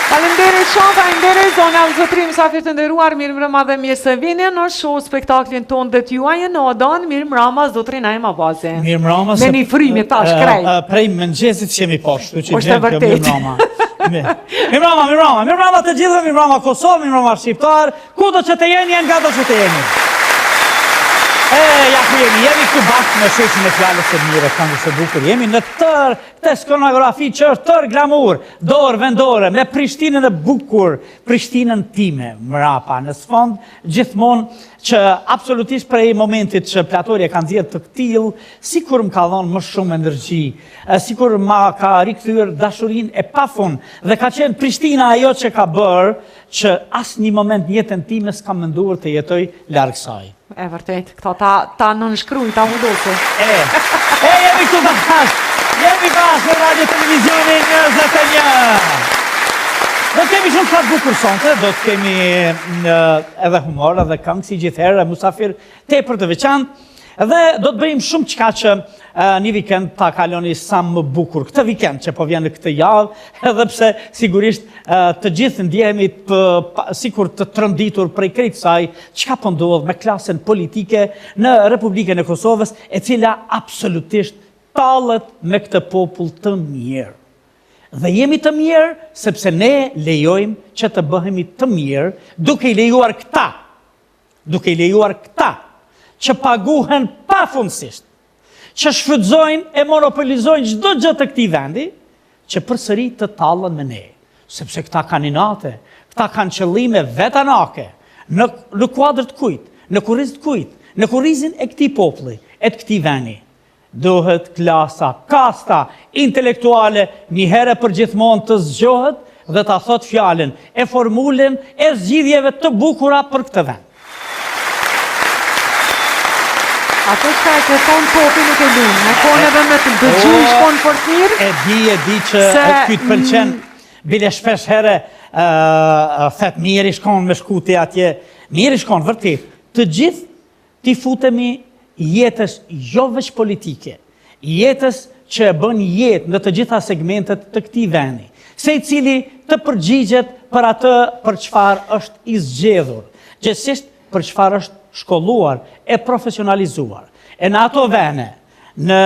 Faleminderit shumë, faleminderit zonja dhe zotërinj mysafirë të nderuar, mirëmbrëma dhe mirë se vini në show spektaklin tonë dhe t'juajin në Odan, mirëmbrëma zotëri Naim Abazi. Mirëmbrëma Me një frymë tash krejt. Prej mëngjesit që jemi po, kështu që Është e vërtetë. Mirëmbrëma. Mirëmbrëma, mirëmbrëma, mirëmbrëma të gjithëve, mirëmbrëma Kosovë, mirëmbrëma shqiptar, kudo që të jeni, nga do që të jeni. E, ja ku jemi, jemi këtu bashkë me sheshin e fjalës së mirë, këngës së bukur, jemi në tërë këtë skenografi që është tërë glamur, dorë vendore, me Prishtinën e bukur, Prishtinën time, mrapa, në sfond, gjithmonë që absolutisht prej momentit që platori e ka nxjerrë të këtillë, sikur më ka dhonë më shumë energji, sikur ma ka rikthyer dashurinë e pafund, dhe ka qenë Prishtina ajo që ka bërë që asnjë moment në jetën time s'kam menduar të jetoj larg saj. E vërtet, këto ta, ta nënshkruj, ta vulosi. E, e jemi këtu bashkë. Jemi bashkë në Radio Televizionin 21. Do të kemi shumë të bukur sonte, do të kemi edhe humor, edhe këngë si gjithherë, musafir tepër të veçantë. Dhe do të bëjmë shumë çka që një vikend ta kaloni sa më bukur. Këtë vikend që po vjen në këtë javë, edhe pse sigurisht të gjithë ndjehemi të, sikur të tronditur prej krejt kësaj, çka po ndodh me klasën politike në Republikën e Kosovës, e cila absolutisht tallet me këtë popull të mjerë. Dhe jemi të mjerë sepse ne lejojmë që të bëhemi të mjerë, duke i lejuar këta duke i lejuar këta që paguhen pafundësisht, që shfrytëzojnë e monopolizojnë çdo gjë të këtij vendi, që përsëri të tallen me ne, sepse këta kanë inate, këta kanë qëllime vetanake, në, në kuadër të kujt, në kurriz të kujt, në kurrizin e këtij populli, e të këtij vendi. Duhet klasa, kasta intelektuale një herë e përgjithmonë të zgjohet dhe ta thotë fjalën e formulën e zgjidhjeve të bukura për këtë vend. Ato çka e ke thonë topi nuk e lujnë, me konë edhe me të dëgju i shkon fort mirë. E di, e di që se... ky të pëlqen, bile shpesh here thet mirë i shkon me shku ti atje, mirë i shkon, vërtet, të gjithë T'i futemi jetës jo veç politike, jetës që e bën jetë në të gjitha segmentet të këtij vendi. Secili të përgjigjet për atë për çfarë është i zgjedhur, gjegjësisht për çfarë është shkolluar e profesionalizuar. E në ato vene, në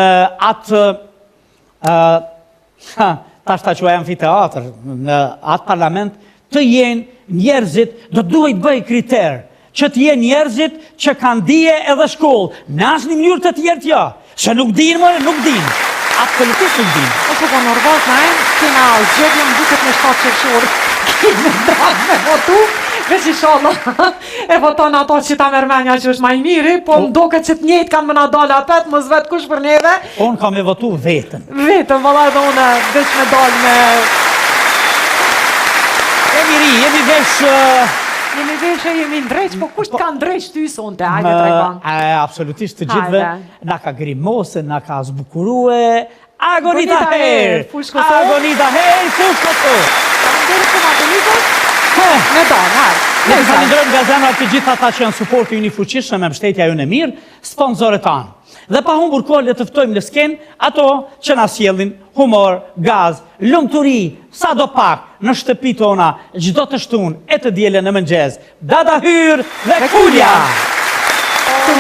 atë Ha, tash ta quaj amfiteatër, në atë parlament, të jenë njerëzit, do të duhej të bëhej kriter, që të jenë njerëzit që kanë dije edhe shkollë, në asnjë mënyrë të tjerët jo, se nuk dinë more, nuk dinë, absolutisht nuk dinë. Ose po nervoz na e, kena zgjedhje më duket me 7 qershor, kena dalë me votu, veç inshallah, e voton ato që ta merr menja që është ma i miri, po më duket që të njëjtë kanë me na dalë apet, mos vet kush për neve. Unë kam me votu vetën. Vetën, valla edhe unë, veç me dalë me... Jemi ri, jemi vesh... Jemi vesh e jemi ndreq, po kush të ka ndreq ty sonte, hajde tregon. E, absolutisht të gjithëve, na ka grimose, na ka zbukurue, Agonita Hair! Agonita Hair, Fushë Kosovë! Faleminderit shumë Agonita! Me donë, hajde! Ne të falenderojmë nga zemra të gjithë ata që janë suporti ynë i fuqishëm e mbështetja jonë e mirë, sponsorët tanë. Dhe pa humbur kohë le të ftojmë në skenë ato që na sjellin humor, gaz, lumturi, sado pak në shtëpitë tona çdo të shtunë e të dielën në mëngjes. Dada Hyr dhe Kulja! Të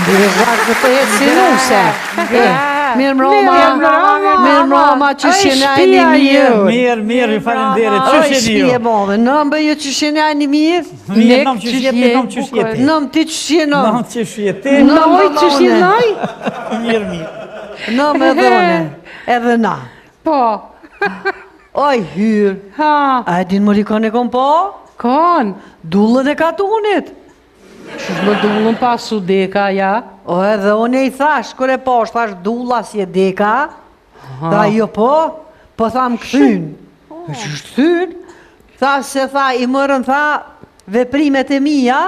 ngreh dhe të jetë si nuse. Mirë mroma, mirë mroma, qysh jeni a jeni mirë. Mirë, mirë, ju faleminderit, qysh jeni ju? Shpi e madhe, në më ju qysh jeni a jeni mirë? Mirë, në më qysh jeti, në më qysh jeti. Në më ti qysh je në më qysh jeti. Në më qysh je naj? Mirë, mirë. Në më edhe une, edhe na. Po. Oj, hyrë. Ha. A e din mori kon e kom pa? Kon. Dullën e katunit. Qysh më dullën pa su deka, ja? O, edhe unë i thash, kur e pash, thash dulla si e deka. Tha, jo po, po tha më kthyn. Qysh kthyn? Tha se tha, i mërën tha, veprimet e mija,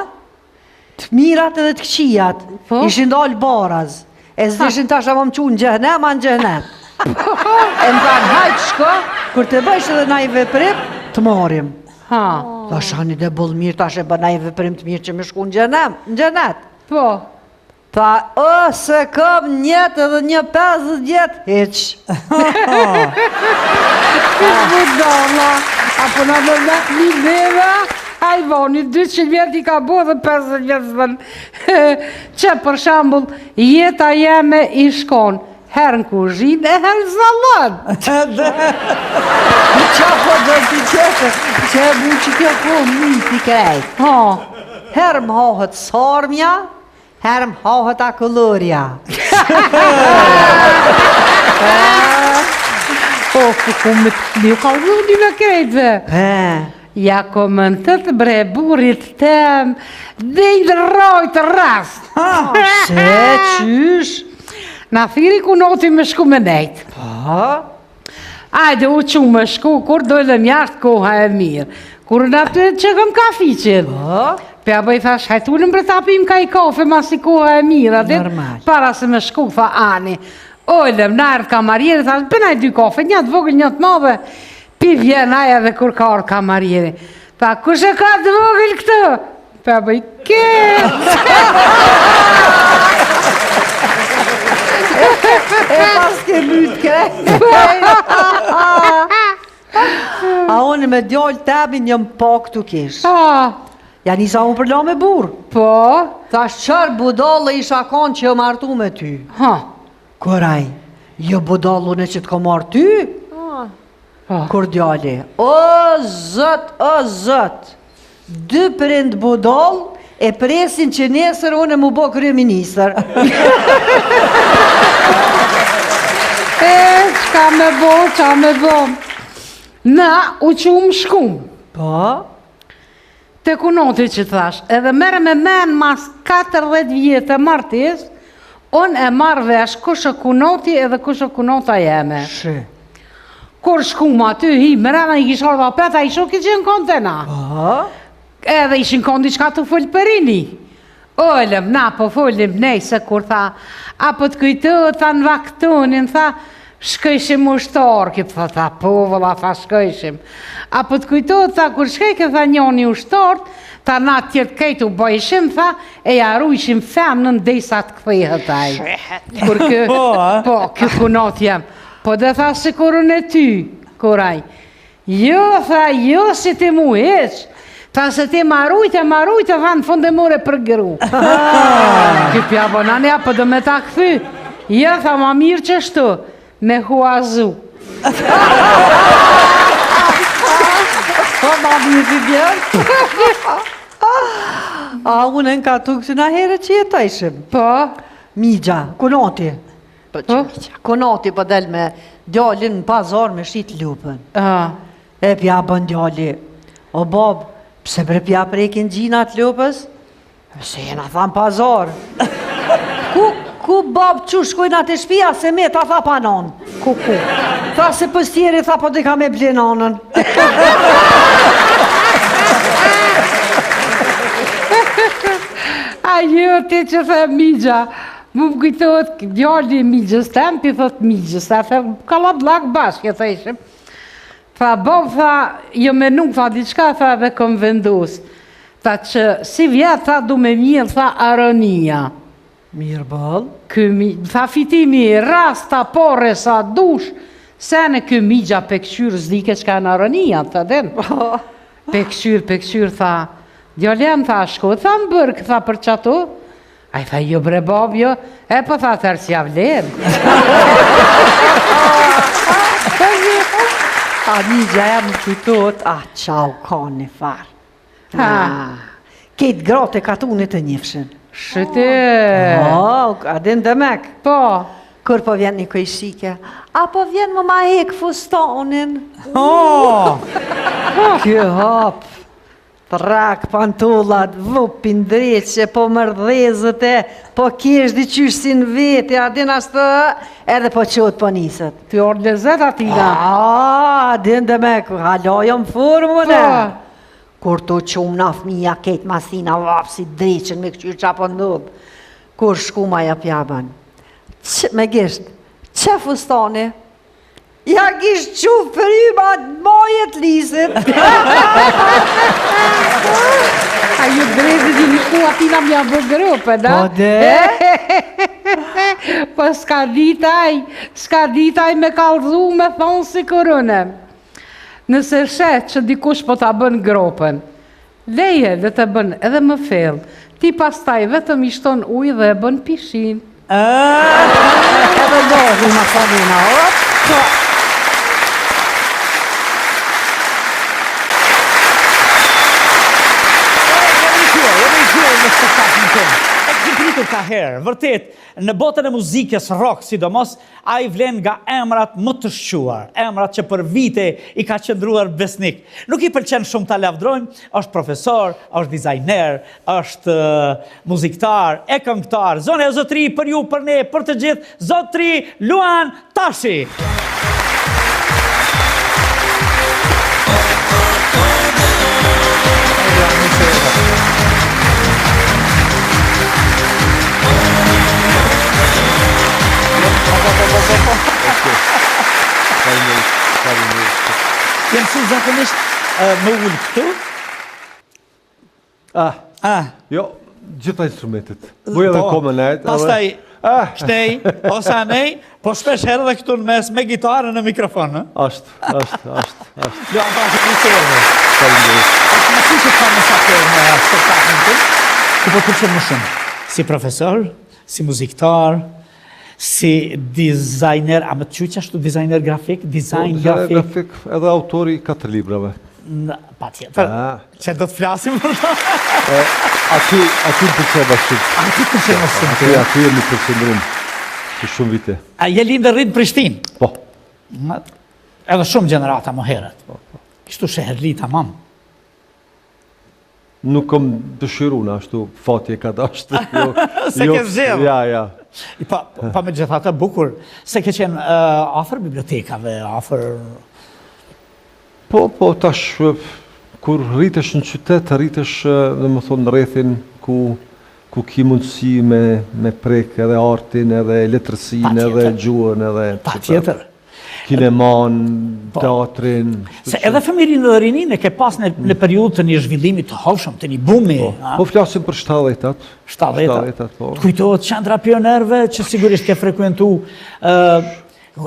Të mirat edhe të këqijat, po? ishin dalë baraz. E s'dishin tash a më çu në xhehnem, a në xhenet. e më thanë, hajt shko, kur të bëjsh edhe naj veprim, të marrim. Ha. Tash ani de boll mirë, tash e bën naj veprim të mirë që me shku në xhehnem, në xhenet. Po. Tha, o, se kam njet edhe një 50 vjet, hiq. Kush budalla, apo na më me një neve, ai voni, 200 vjet i ka bo dhe 50 vjet s'bën. Që për shembull, jeta jeme i shkon, herë në kuzhinë e herë në sallon. Qa po do ti qefe, që e bu që kjo po miti krejt. Ha. Herë më hahet sarmja, herë më hahet akullorja. Po, ku ku me të ju ka rrudi me krejtve. He. Ja komentet bre burrit tem dhe i ndërrojt rast. Se, qysh? Na thiri kunoti me shku me nejt. Po? Ajde, u çu me shku, kur dojlëm jashtë koha e mirë. Kur në aty që këm kafiqin. Po? Pe a bëj thash, hajt ulëm bre ta pim ka i kafe, masi koha e mirë, atë Normal. para se me shku, tha Ani. Ulem, na erdh kamarieri, thash, bëna dy kafe, një të vogël, një të madhe, pi vjen ai edhe kur ka ardhë kamarieri. Tha, kush e ka të vogël këtë? Pa bëj, ke! E pas ke lytë ke. A unë me djalë temin jam pak të kesh. Ja nisa unë përla me burrë. Po? Thash çfarë budalle isha konë që jam martu me ty. Ha. Kur ai, jo budall unë që të kom marrë ty. Ha. Kur djali, o zot, o zot, dy prind budall e presin që nesër unë mu bo kryeministër. E, çka me bo, qa me bo. Na, u qumë shkum. Po? Te kunoti që thash, edhe merre me men mas 40 vjetë martes, unë e marr vesh kush e kunoti edhe kush e kunota jeme. Shi. Kur shkum aty, hi, mrena i kish ardhë apet, ai shoki që në konë te na. Po? Edhe ishin konë diçka të folë për rini. Ulem, na po folim nejse kur tha, a po të kujtohet, tha në vaktonin, tha, shkojshim ushtar, kjo tha, tha, po vëlla, tha, shkojshim. A po të kujtohet, tha, kur shkojke, tha, njoni ushtar, tha, na tjertë krejt u bojshim, tha, e ja rujshim femnën derisa të kthehet ai. Kur kë, Po, a? po, kë kunot jem. Po dhe tha, sikur unë e ty, kur ai. Jo, tha, jo si ti mu hiç. Tha se ti ma rujte, ma rujte, tha në fund e more për gru. Ky pja bonani, apo do me ta kthy. Jo, tha, ma mirë qështu, me huazu. Po, ma mirë si bjerë. A, unë në katun këtu na herë që jetojshim. Po, Mixha, kunoti. Po, Po? Kunoti po del me djalin në pazar me shit lupën. a, E pja bën djali. O bab, pse bre pja prekin gjinat lupës? Se jena tha në pazar. Ku, ku bab që shkojnë atë shpia se me ta tha pa nonë. ku, ku. Tha se pëstjeri tha po dika me ble nanën. A jo, ti që the mixha, mu më kujtohet djali i mixhës tem, pi thot mixhës, ta the kallabllak bashkë, e thëshim. Tha, bab, tha, jo menu, tha, diçka, tha, dhe kom vendos. Tha që, si vjet, tha, du me mjell, tha, aronia. Mirë bëll. Ky mi, tha fitimi i rast, tha pore sa dush, se në ky mixha pe kqyr s'dike çka janë aronia, tha den. Pe kqyr, pe kqyr, tha, djali jem, tha, shko, tha në bërk, tha, për qato. Ai tha, jo bre bab, jo, e po tha, atëherë s'ja vlen. A mixha jam më kujtohet, a qa u ka një farë. Ha. Kejt gratë e katunit të njifshin. Shëte. Po, a din demek. Po. Kur po vjen një kojshike, a po vjen më ma hek fustanin? Oh! Ky hop, Trak pantollat, vupin dreqe, po mërdhezët e, po kesh diqysh si në vete, a din ashtu, edhe po qotë po nisët. Ty ardhë lezet atina. A, a din demek, hala jam formë Po. Kur të qumë na fëmija, kejt masina, vap, si dreqën, me këqyrë qa po ndodh. Kur shkuma ja pjabën. Që, me gisht, që fustani? Ja kish çu fryma maje të lisit. A ju drejtë që një shku atina m'ja bë grupë, da? Po de? Po s'ka dit aj, s'ka dit aj me kallzu me thonë si korone. Nëse sheh që dikush po ta bën gropën, leje le të bën edhe më fell. Ti pastaj vetëm i shton ujë dhe e bën pishinë. Edhe lohi ma salina, op. Po. Jemi rikthyer, jemi rikthyer në spektaklin tonë. E kishim pritur ka herë, vërtet, në botën e muzikës rock sidomos, ai vlen nga emrat më të shquar, emrat që për vite i ka qëndruar besnik. Nuk i pëlqen shumë ta lavdrojmë, është profesor, është dizajner, është muziktar, e këngëtar. Zonja e zotri për ju, për ne, për të gjithë, zotri Luan Tashi. Faleminderit. Jem si zakonisht me u ulë këtu? Ah. Ah. Jo, gjitha instrumentet. Muj edhe po, komë nejt. Pastaj, ah. këtej, ose anej, po shpesh herë dhe këtu në mes me gitarë në mikrofon, ë? Ashtë, ashtë, ashtë, ashtë. Jo, ata që të sërë. Faleminderit. Është më si që ka më sa në spektaklin tim, ku po të pëlqen më shumë? Si profesor, si muziktar, si dizajner, a me të qujtë ashtu dizajner grafik, dizajn po, grafik? grafik, edhe autori i katër librave. Patjetër, që do të flasim për ta. Aty, aty më pëlqen më shumë. Aty të pëlqen më shumë. Aty, aty jemi përqendrum që shumë vite. A je lindë rritë në Prishtinë? Po. Edhe shumë gjenerata më herët. Po, po. Kështu sheherli tamam. Nuk kom dëshiru në ashtu fati e ka dashtë. Jo, S'e jo, ke zgjedhë. Ja, ja. Pa, pa megjithatë bukur, se ke qenë uh, afër bibliotekave, afër... Po, po, tash, kur rritesh në qytet, rritesh, domethonë, në rrethin ku, ku ki mundësi me, me prek edhe artin, edhe letërsinë, edhe gjuhën, edhe... Patjetër. Kineman, po. teatrin... Se edhe fëmijërinë dhe rininë e ke pas në, në mm. periudhë të një zhvillimi të hovshëm, të një bumi. Po, po flasim për 70-tat. 70-tat, po. Të kujtohet qendra e pionierëve që sigurisht ke frekuentu uh,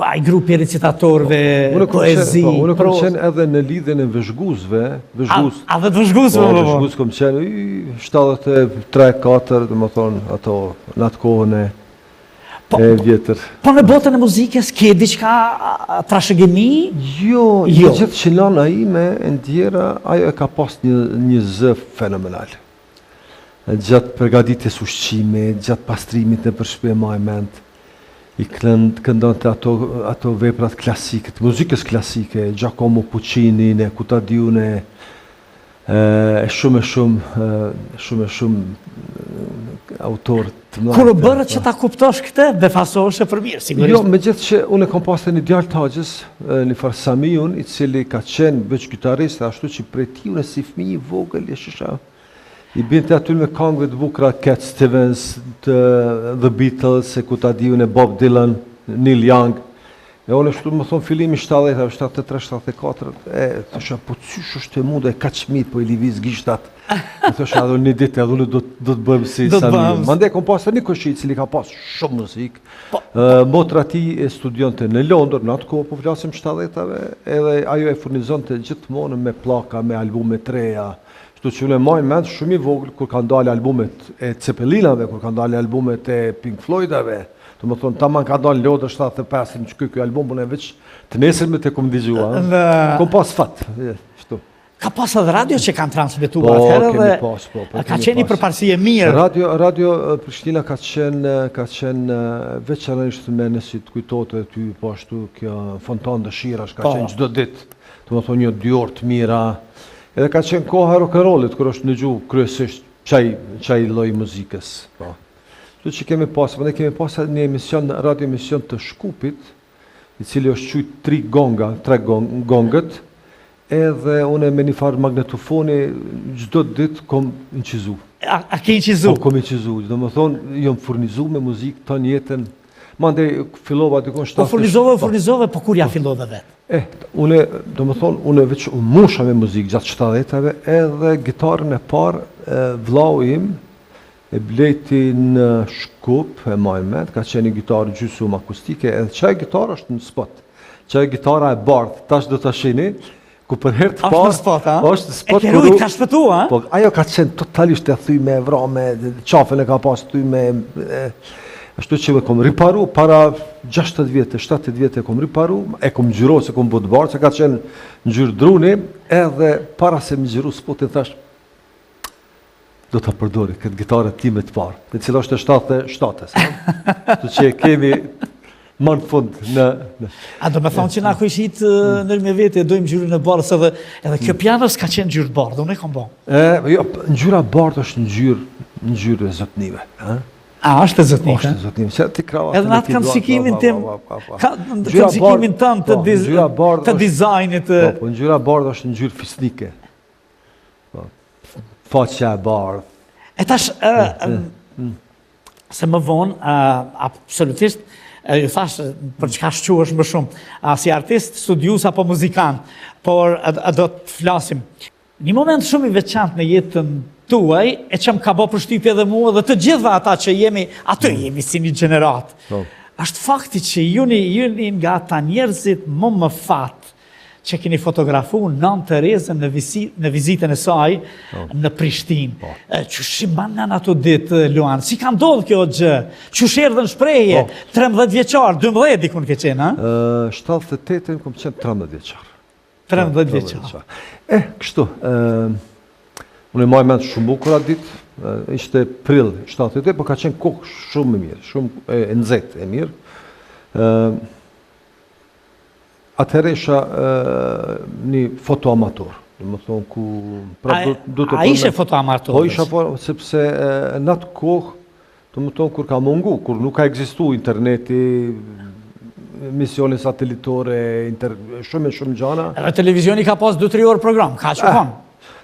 ai grupi i recitatorëve, po, poezi, po, unë kom qenë edhe në lidhjen e vëzhguesve, vëzhgues. A, a dhe të vëzhguesve, po, po, po. Vëzhgues kom qenë, 73, 4, domethonë, ato, në atë kohën e Po, e vjetër. Po në botën e muzikës ke diçka trashëgimi? Jo, jo. Gjithë që nana ime e ndjera, ajo e ka pas një, një zë fenomenal. Gjatë përgatitjes ushqimit, gjatë pastrimit nëpër shpi e maj mend, i kënd, këndonte ato, ato veprat klasike, të muzikës klasike, Giacomo Puccini, e ku ta di unë, E shumë e shumë, shumë e shumë autorë të mëdhenj. Kur u bëre që ta kuptosh këtë, befasoheshe për mirë, sigurisht. Jo, megjithë që unë e kom pasë një djalë të axhës, një farë Samiun, i cili ka qenë veç gitarist, ashtu që prej tij unë si fëmijë i vogël, e shihsha, i binte aty me kangëve të bukura Cat Stevens, të The Beatles, e ku ta di unë Bob Dylan, Neil Young, E unë ashtu domethonë fillimi 70-ave, 73, 74, e thosha, po qysh është e mundur e kaq mirë po i lëviz gishtat. E thosha edhe një ditë edhe unë do, do të bëhem si Sami. Mandej kom pas një kojshi i cili ka pas shumë muzikë. Po, motra e tij e studionte në Londër, në atë kohë po flasim 70-ave, edhe ajo e furnizonte gjithmonë me pllaka, me albume të reja. Kështu që unë e maj mend shumë i vogël kur kanë dalë albumet e Zeppelinave, kur kanë dalë albumet e Pink Floydave, Domethonë, taman ka dalë Lodër 75 që ky ky album, unë veç të nesërmit e kom dëgjua. Dhe... Kom pas fat, kështu. Ka pas edhe radio që kanë transmetuar po, atëherë kemi dhe pas, po, po, ka kemi qenë një pas. përparësi e mirë. Radio, radio Prishtina ka qenë, ka qenë veçanërisht me nëse të kujtohet edhe ty, po ashtu kjo fontanë dëshirash ka Po. qenë çdo ditë. Domethonë një dy orë të mira. Edhe ka qenë koha e rock and rollit kur është ndëgju kryesisht qaj qaj lloj muzikës, po. Kështu që kemi pas, ne kemi pas edhe një emision, radio emision të Shkupit, i cili është quajt Tri Gonga, tre gong, gongët, edhe unë me një farë magnetofoni çdo ditë kom inçizu. A, a ke inçizu? Po, kom inçizu, domethonë, jom furnizu me muzikë tanë jetën, mandej fillova dikun Po furnizove, po. furnizove, po kur ja fillove vetë? Eh, une, domethonë, une veç u musha me muzikë gjatë 70-ave, edhe gitarën e parë, vllau im, E blejti në Shkup, e maj mend, ka qenë një gitarë gjysmë akustike, edhe qaj gitarë është në spot. Qaj gitara e bardhë, tash do ta shihni, ku për herë të parë Është në spot, a? Është në spot. E ke rujt, ka shpëtu, a? Po, ajo ka qenë totalisht e thyme, e vrame, qafën e ka pas thyme, ashtu që e kom riparu para 60 vjetë, 70 vjetë e kom riparu, e kom ngjyros, e kom bo të bardhë, se ka qenë ngjyrë druni, edhe para se me ngjyru spotin thash, do ta përdori këtë gitarë time të parë, e cila është e 77-ës. Kështu që e kemi më në fund në... në... A do me thonë që na kojshitë mm. në me vete e dojmë ngjyrën e bardhë, se edhe, edhe kjo mm. piano s'ka qenë ngjyrë të bardhë, unë e kam bo. E, jo, ngjyra e bardhë është ngjyrë, ngjyrë e zotnive. A? A, është e zotnive? Është e zotnive, se ti kravatën Edhe në atë këndësikimin tim, këndësikimin tënd të, po, të dizajnit. Po, po, ngjyra e bardhë është ngjyrë fisnike. Po, faqja e bardhë. E tash, mm, mm. se më vonë, absolutisht, E ju thashë për çka shquhesh më shumë, a si artist, studius apo muzikant, por a, a do të flasim. Një moment shumë i veçantë në jetën tuaj, e që më ka bo përshtypje edhe mua dhe të gjithëve ata që jemi, aty mm. jemi si një gjeneratë. Po. Është fakti që juni, juni nga ata njerëzit më me fat që keni fotografu Nënë Terezën në, visi, në vizitën e saj po. në Prishtinë. Po. Qysh i mban men ato ditë, Luan? Si ka ndodhë kjo gjë? Qysh erdhe në shprehje? 13 vjeçar, 12 dikun ke qenë, ha? 78-ën kom qenë 13 vjeçar. 13 vjeçar. Eh, kështu, unë e maj mend shumë bukur atë ditë, ishte prill 78, po ka qenë kohë shumë e mirë, shumë e nxehtë e mirë. Atëherë isha një fotoamator, domethonë ku pra do do të A ishe fotoamator? Po isha po sepse në atë kohë Domethonë kur ka mungu, kur nuk ka ekzistu interneti, misione satelitore, inter, shumë e shumë gjana. Edhe televizioni ka pas 2-3 orë program, ka që eh,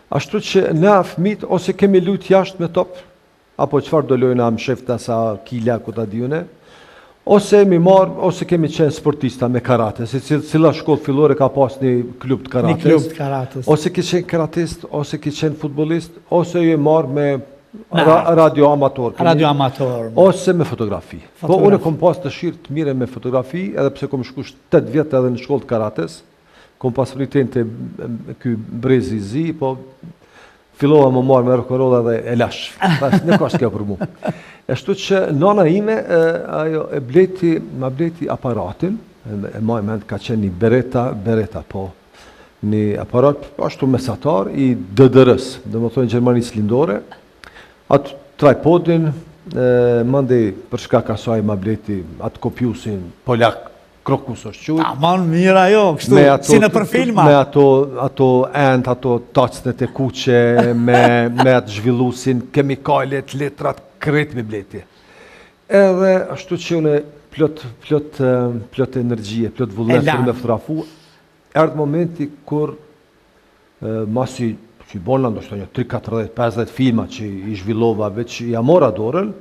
Ashtu që na fmit ose kemi lujt jashtë me top, apo çfarë do lojna mshefta sa kila, ku ta di une, ose jemi marrë, ose kemi qenë sportista me karate, se cila shkollë fillore ka pas një klub të karates. Një klub të karates. Ose ke qenë karatist, ose ke qenë futbolist, ose je marrë me Radio amator. Radio amator. Ose me fotografi. Po unë kom pas dëshirë të mirrem me fotografi, edhe pse kom shku 8 vjet edhe në shkollë të karates. Kom pas pritin te ky brezi i zi, po fillova me u marrë me rock and roll edhe e lash. Thash, nuk është kjo për mu. Ashtu që nana ime, e, ajo e bleti, ma bleti aparatin, e maj mend ka qenë një Beretta, Beretta po, Një aparat ashtu mesatar i DDR-së, domethonë Gjermanisë Lindore, atë tripodin, e, mandej për shkak asaj ma bleti atë kopjusin polak, Krokus është qujt. Aman mirë ajo, kështu, ato, si nëpër filma. Me ato, ato enët, ato tacnet e kuqe, me, me atë zhvillusin, kemikalet, letrat, krejt m'i bleti. Edhe ashtu që unë plot, plot, plot energjie, plot vullnet për me fotografu, Erdh momenti kur masi që i bona ndoshta një 3, 40, 50 filma që i zhvillova, veç ja mora dorën,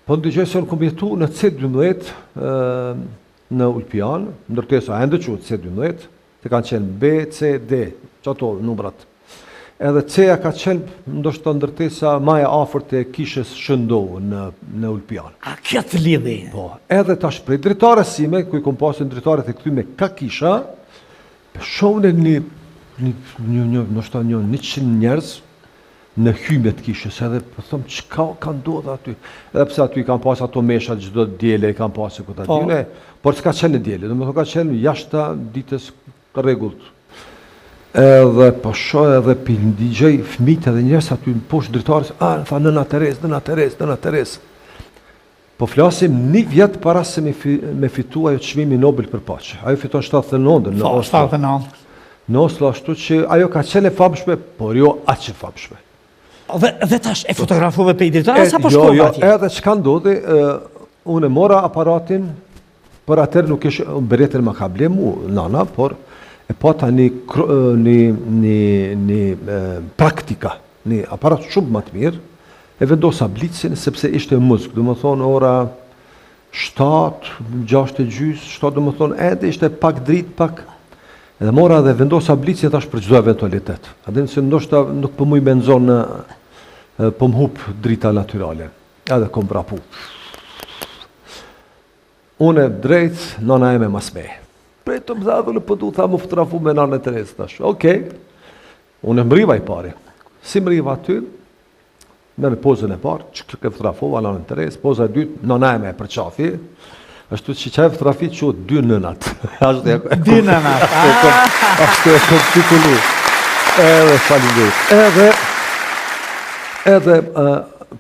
po ndëgjoj se unë kom jetu në C12 në Ulpian, ndërtesa ende quhet C12, të kanë qenë B, C, D, qato numrat. Edhe C-ja ka qenë ndoshta ndërtesa ma e afërt e kishës Shën Ndou në në Ulpianë. A kjo të lidhi? Po, edhe tash prej dritares sime, ku i kom pasë dritaret e kthyme ka kisha, pe shoh unë një një një një ndoshta një 100 njerëz në hymje të kishës, edhe po thom çka ka ndodhur aty. Edhe pse aty i kanë pas ato meshat çdo diele i kanë pasë ku ta po. di une, por s'ka qenë e diele, domethënë ka qenë jashtë ditës rregullt. Edhe po shoh edhe pi ndigjoj fëmijët edhe njerëz aty në poshtë dritares, a tha nëna Terezë, nëna Terezë, nëna Terezë. Po flasim një vjet para se me, fi, me fitu ajo çmimin Nobel për paqe. Ajo fiton 79 në po, Oslo. 79. Në Oslo ashtu që ajo ka qenë e famshme, por jo aq e famshme. Dhe, dhe tash e fotografove pej dritares apo jo, shkove jo, atje? Edhe çka ndodhi, unë e mora aparatin, por atëherë nuk ish, Berettën ma ka ble mu, nana, por e pata një, një, një, një Praktica, një aparat shumë më të mirë, e vendosa blicin, sepse ishte muzg, domethonë ora 7, 6 e gjysë, 7, domethonë, edhe ishte pak dritë, pak, edhe mora dhe vendosa blicin tash për çdo eventualitet. A din se ndoshta nuk po muj me nxonë, po më hup drita natyrale. Edhe kom vrapu. Unë drejt, nana eme mas meje. Prit më tha, dhe po du, tha, m'u fotografu me nanën Terezë, thash. Okej. Unë mriva i pari. Si mriva aty, merr pozën e parë, që e fotografova nanën Terezë, poza e dytë, nana eme e përqafi, ashtu që qajo fotografi quhet dy nënat. Ashtu e dy nënat. Ashtu e kom titullu. Edhe faleminderit. Edhe edhe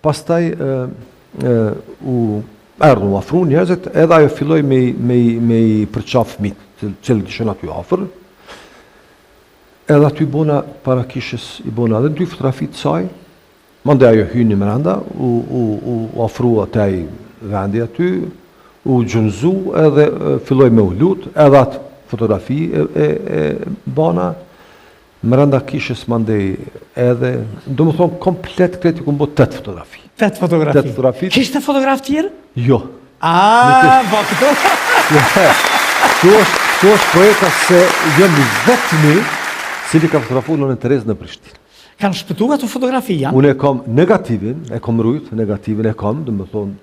pastaj u erdhën u afru njerëzit, edhe ajo filloi me me me i përqaf fëmijët, të cilët ishin aty afër. Edhe aty bona para kishës i bona edhe dy fotografi të saj. Mandej ajo hyni mrenda, u u u, u afrua te ai vendi aty, u gjunzu edhe filloi me u lut, edhe atë fotografi e, e, e bana mrenda kishës mandej edhe, domethonë komplet krejt i kom bo 8 fotografi. 8 fotografi. 8 fotografi. Kishte fotograf tjerë? Jo. A, po këtu? Këtu është, këtu është poenta se jam i vetmi cili ka fotografu Nënën Terezë në Prishtinë. Kanë shpëtu ato fotografi, janë? Unë e kam negativin, e kam rujt, negativin e kam, domethonë,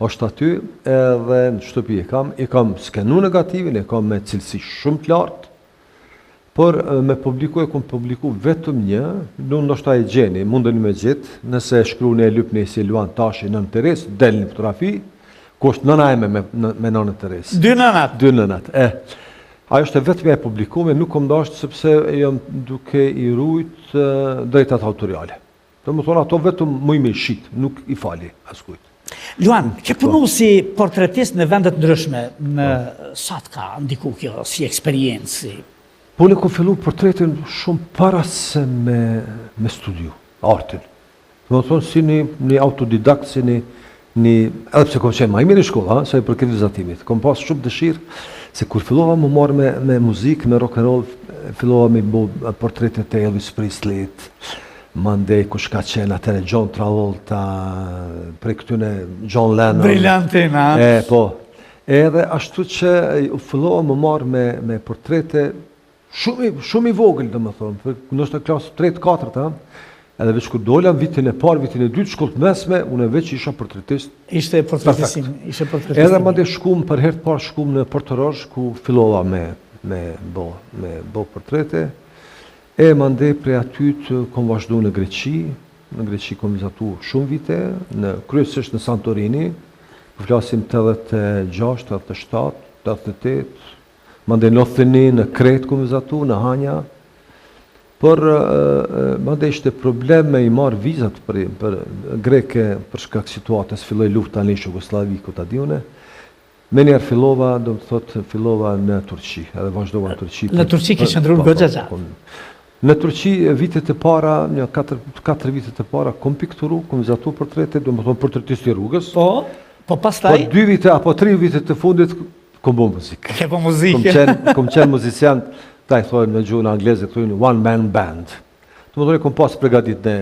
është aty edhe në shtëpi e kam, e kam skenu negativin, e kam me cilësi shumë të lartë, Por me publiku e kom publiku vetëm një, nu ndoshta e gjeni, mundeni me gjetë, nëse e shkruni e lypni si Luan Tashi Nënë Terezë, del një fotografi, ku është nëna eme me, me Nënën Terezë. Dy nënat. Dy nënat, e. Ajo është e vetmja e publikume, nuk kom dashtë sepse jam duke i rujt drejtat autoriale. Domethonë, ato vetëm muj me shit, nuk i fali askujt. Luan, ke punu si portretist në vende të ndryshme, në po. sa të ka ndiku kjo si eksperiencë? Si... Po unë kom fillu portretin shumë para se me, me studiu, artin. Domethonë, si një, një autodidakt, si një, një, edhe pse kom qenë ma i mirë në shkollë, ha, sa i përket vizatimit. Kom pas shumë dëshirë, se kur fillova m'u marrë me, me muzikë, me rock and roll, fillova me bo portretet e Elvis Presleyt, Mandej kush ka qenë atëherë John Travolta, prej këtyne John Lennon. Brillantin, a? E, po. Edhe ashtu që u fillova m'u marrë me, me portrete shumë, shumë i vogël, domethonë, ndoshta klasë 3 4 a? Edhe veç kur dola në vitin e parë, vitin e dytë, shkollë të mesme, unë veç isha portretist. Ishte portretistim, ishte portretistim. Edhe mandej shkum, për herë të parë shkum në Portorosh, ku fillova me, me bo, me bo portrete. E mandej prej atyt kom vazhdu në Greqi, në Greqi kom vizatu shumë vite, në kryesisht në Santorini, po flasim 86, 87, 88, mandej në Othini, në Kretë kom vizatu, në Hanja, por mandej ishte problem me i marrë vizat për, për greke për shkak situatës, filloi lufta në Jugosllavi, ku ta di une, Menjëherë fillova, do të thotë, fillova në Turqi, edhe vazhdova në Turqi. Në Turqi ke qëndruar po, goxha po, gjatë. Po, në Turqi vitet e para, një katër, katër vitet e para, kom pikturu, kom vizatu portrete, domethonë portretist i rrugës. Po, po pastaj? Po dy vite apo tri vite të fundit, kom bo muzikë. Ke bo muzikë. Kom qenë, kom qenë muzician, ta i thonë në gjuhën angleze, thonë one man band. Domethonë, kom pas pregadit në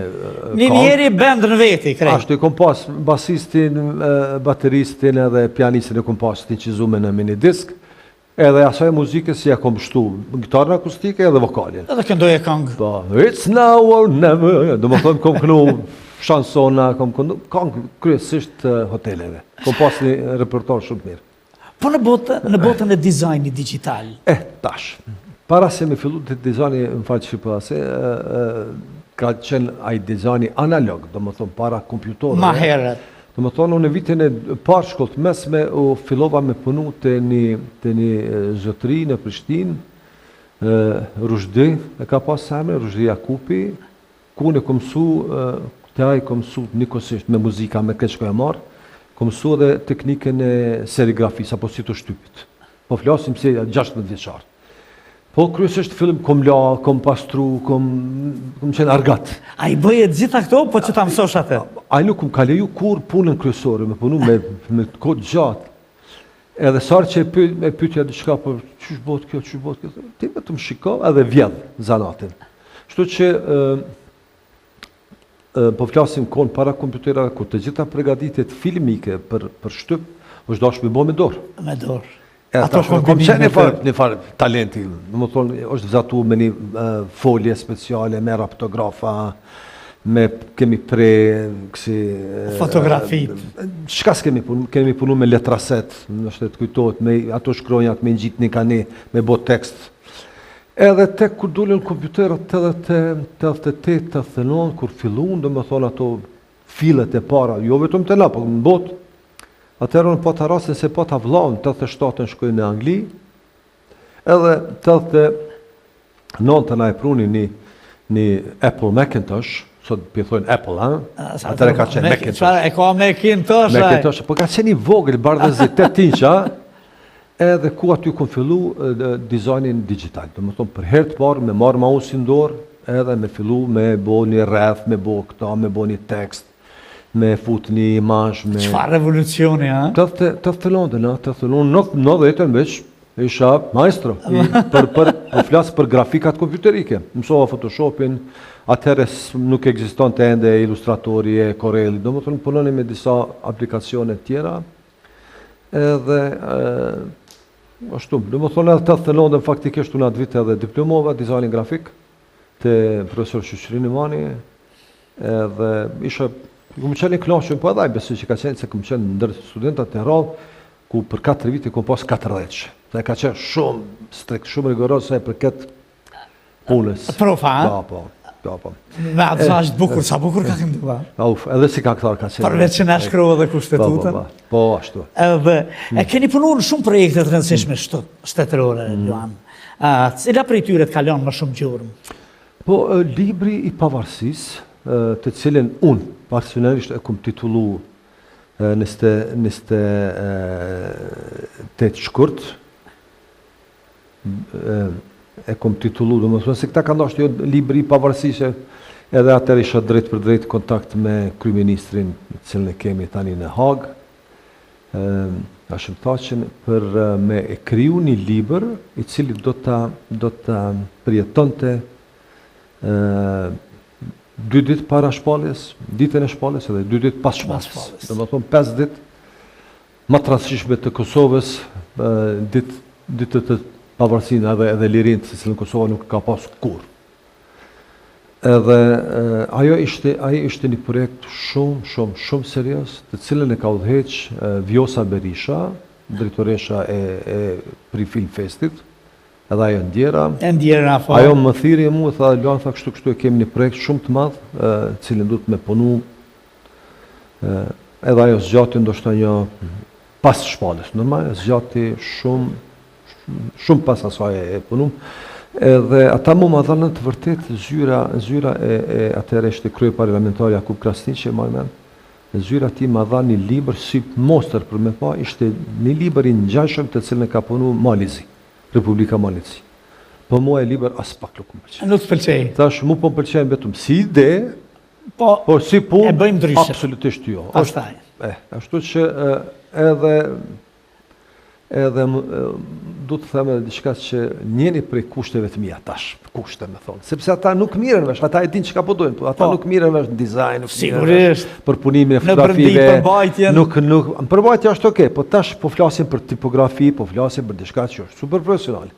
Një njeri bend në veti, krejt. Ashtu, i kom pas basistin, bateristin edhe pianistin e kom pas të inçizume në minidisk, edhe asaj muzikës ja kom shtu gitarën akustike edhe vokalin. Edhe këndoje këngë. Po, it's now or never, domethonë, kom kënu shansona, kom kënu, këngë kryesisht hoteleve. Kom pas një repertor shumë të mirë. Po në botë, në botën e dizajnit digital. Eh, tash. Para se me fillu te dizajni, më fal që po se, ka qenë ai dizajni analog, domethonë para kompjutorëve. Ma herët. Domethonë, unë në vitin e parë shkollë të mesme, u fillova me punu te një, te një zotri në Prishtinë, Ruzhdi, e ka pas emrin, Ruzhdi Jakupi, Ku unë kom mësu, te ai kom mësu njëkohësisht me muzika, me këtë çka e marrë, kom mësu edhe teknikën e serigrafisë apo sitoshtypit. Po flasim si 16 vjeçar. Po kryesisht fillim kom la, kom pastru, kom kom qenë argat. A i bëje të gjitha këto, po që ta mësosh atë? Ai nuk më ka leju kurrë punën kryesore, me punu me me kohë gjatë. Edhe sa herë që e pyet, e pyetja diçka, po qysh bëhet kjo, qysh bëhet kjo, ti vetëm shiko edhe vjedh zanatin. Kështu që ë ë po flasim kohën para kompjuterave ku të gjitha përgatitjet filmike për për shtyp është dashur me bo me dorë. Me dorë. E ato kom qenë një farë, një farë talenti, domethonë, është vizatu me një folje speciale, me raptografa, me kemi pre kësi fotografit. Çka s'kemi punu, kemi punu me letraset, ndoshta të kujtohet me ato shkronjat me ngjit një ka një, me bo tekst. Edhe tek kur dulën kompjuterat 88, 89, kur fillun, domethonë ato fillet e para, jo vetëm te na, po në botë, atëherë unë pata rastin se pata vllaun, 87-ën shkoi në Angli, Edhe 89 na e pruni një, një Apple Macintosh, sot po i thojnë Apple, ha? Atëherë ka qenë Macintosh. Çfarë e ka Macintosh? Macintosh, po ka qenë i vogël, bardhezi, 8 inça, edhe ku aty kom fillu dizajnin digital. Domethonë, për herë të parë me marrë mouse-in n'dorë, edhe me fillu me bo një rreth, me bo këta, me bo një tekst, me fut një imazh me Çfarë revolucioni, ha? 89, na, 89, 90 veç isha maestro. I, për për po flas për grafikat kompjuterike. Mësova Photoshopin, atëherë nuk ekzistonte ende Illustratori e Corelli, domethënë punonim me disa aplikacione tjera. Edhe ashtu, domethonë edhe 89-ën faktikisht unë atë vit edhe diplomova dizajnin grafik te profesor Shyqyri Nimani, edhe isha Kom qenë i knaqun, po edhe ai besoj që ka qenë, se kom qenë ndër studentat e rrallë, ku për 4 vite kom pas 40 Dhe ka qenë shumë strikt, shumë rigoroz sa i përket punës. Profa, a? Po, po. Po, po. Me atë sa është bukur, sa bukur ka këndu, a? Uf, edhe si këngëtar ka qenë. Përveç që na shkroi edhe kushtetutën. Po, po, po, po, ashtu. Edhe, e keni punu në shumë projekte të rëndësishme shtetërore, mm. Luan. Cila prej tyre të ka lënë më shumë gjurmë? Po, libri i pavarësisë, të cilin unë personalisht e kom titullu 28 shkurt, e kom titullu, domethonë, se këta kanë dashtë jo libri i pavarësisë, edhe atëherë isha drejtpërdrejt kontakt me kryeministrin, të cilin e kemi tani në Hagë, Hashim Thaçin, për me e kriju një libër, i cili do ta, do ta përjetonte dy ditë para shpalljes, ditën e shpalljes edhe dy ditë pas shpalljes. Domethonë, 5 ditë më të rëndësishme të Kosovës, ditë ditët e pavarësinë edhe edhe lirinë, të cilën Kosova nuk ka pas kurrë. Edhe ajo ishte ai ishte një projekt shumë shumë shumë serioz, të cilën e ka udhëheq Vjosa Berisha, drejtoresha e e Prifilm Festit, edhe ajo e ndjera. E ndjera, po. Ajo më thirri mu, tha Luan, tha kështu kështu e kemi një projekt shumë të madh, të cilin duhet me punu Edhe ajo zgjati ndoshta një pas shpalljes, normal, zgjati shumë shumë pas asaj e punum. Edhe ata mu ma dhanë të vërtet zyra, zyra e, e atëherë ishte kryeparlamentari Jakup Krasniqi, e maj mend, zyra e tij ma dha një libër si mostër për me pa, ishte një libër i ngjashëm të cilën e ka punu Mali i Zi, Republika Malit Zi. Po mua ai libër aspak nuk më pëlqen. Nuk të pëlqej. Tash mu po më pëlqen vetëm si ide, Po, po si punë, e bëjmë ndryshe. Absolutisht jo. Pastaj. E, ashtu që edhe edhe du të them edhe diçka që njëni prej kushteve të mia tash, kushte me thonë, sepse ata nuk mirren vesh, ata e dinë çka po dojnë, po ata po, nuk mirren vesh në dizajn, nuk sigurisht për punimin e fotografive, nuk nuk përmbajtja është okay, po tash po flasim për tipografi, po flasim për diçka që është super profesionale.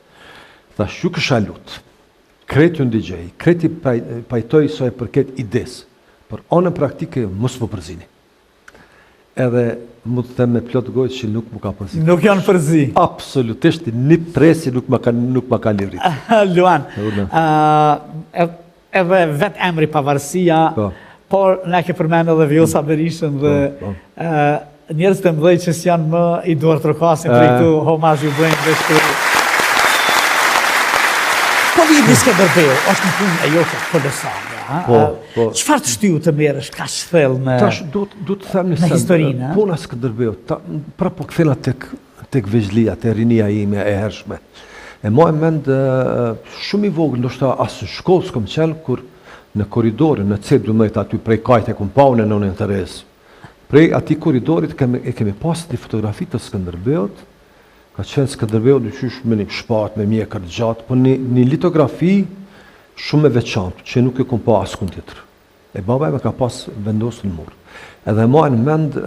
Tash ju kisha lut. Krejt ju ndigjoj, krejt i pajtoj sa i përket idesë, por anën praktike mos m'u përzini. Edhe mund të them me plot gojë që nuk m'u ka përzi. Nuk janë përzi. Absolutisht një presje nuk ma ka nuk ma ka livrit. Luan. Ë edhe vetë emri Pavarësia, po. por na ke përmend edhe Vjosa mm. Berishën dhe po, po. ë njerëz të mëdhenj që s'janë më i duartrokasin prej këtu homazh ju bëjnë dhe shtu. Po libri Skënderbeu, është një punë e jote kolosale, ha? Po, po. Çfarë të shtyu të merresh kaq thellë me Tash du du të them një send. Historinë, puna Skënderbeu, ta, prapë po kthehna tek tek vegjëlia, te rinia ime e hershme. E maj mend shumë i vogël, ndoshta as në shkollë s'kom qenë kur në korridorin në C12 aty prej kajt e kom pa unë nënën Terezë. Prej atij korridorit kemi, e kemi pas një fotografi të Skënderbeut, ka qenë Skënderbeu diqysh me një shpatë, me mjekër të gjatë, po një, një litografi shumë e veçantë, që nuk e kom pa askund tjetër. E baba e ka pas vendosur në mur. Edhe maj në mend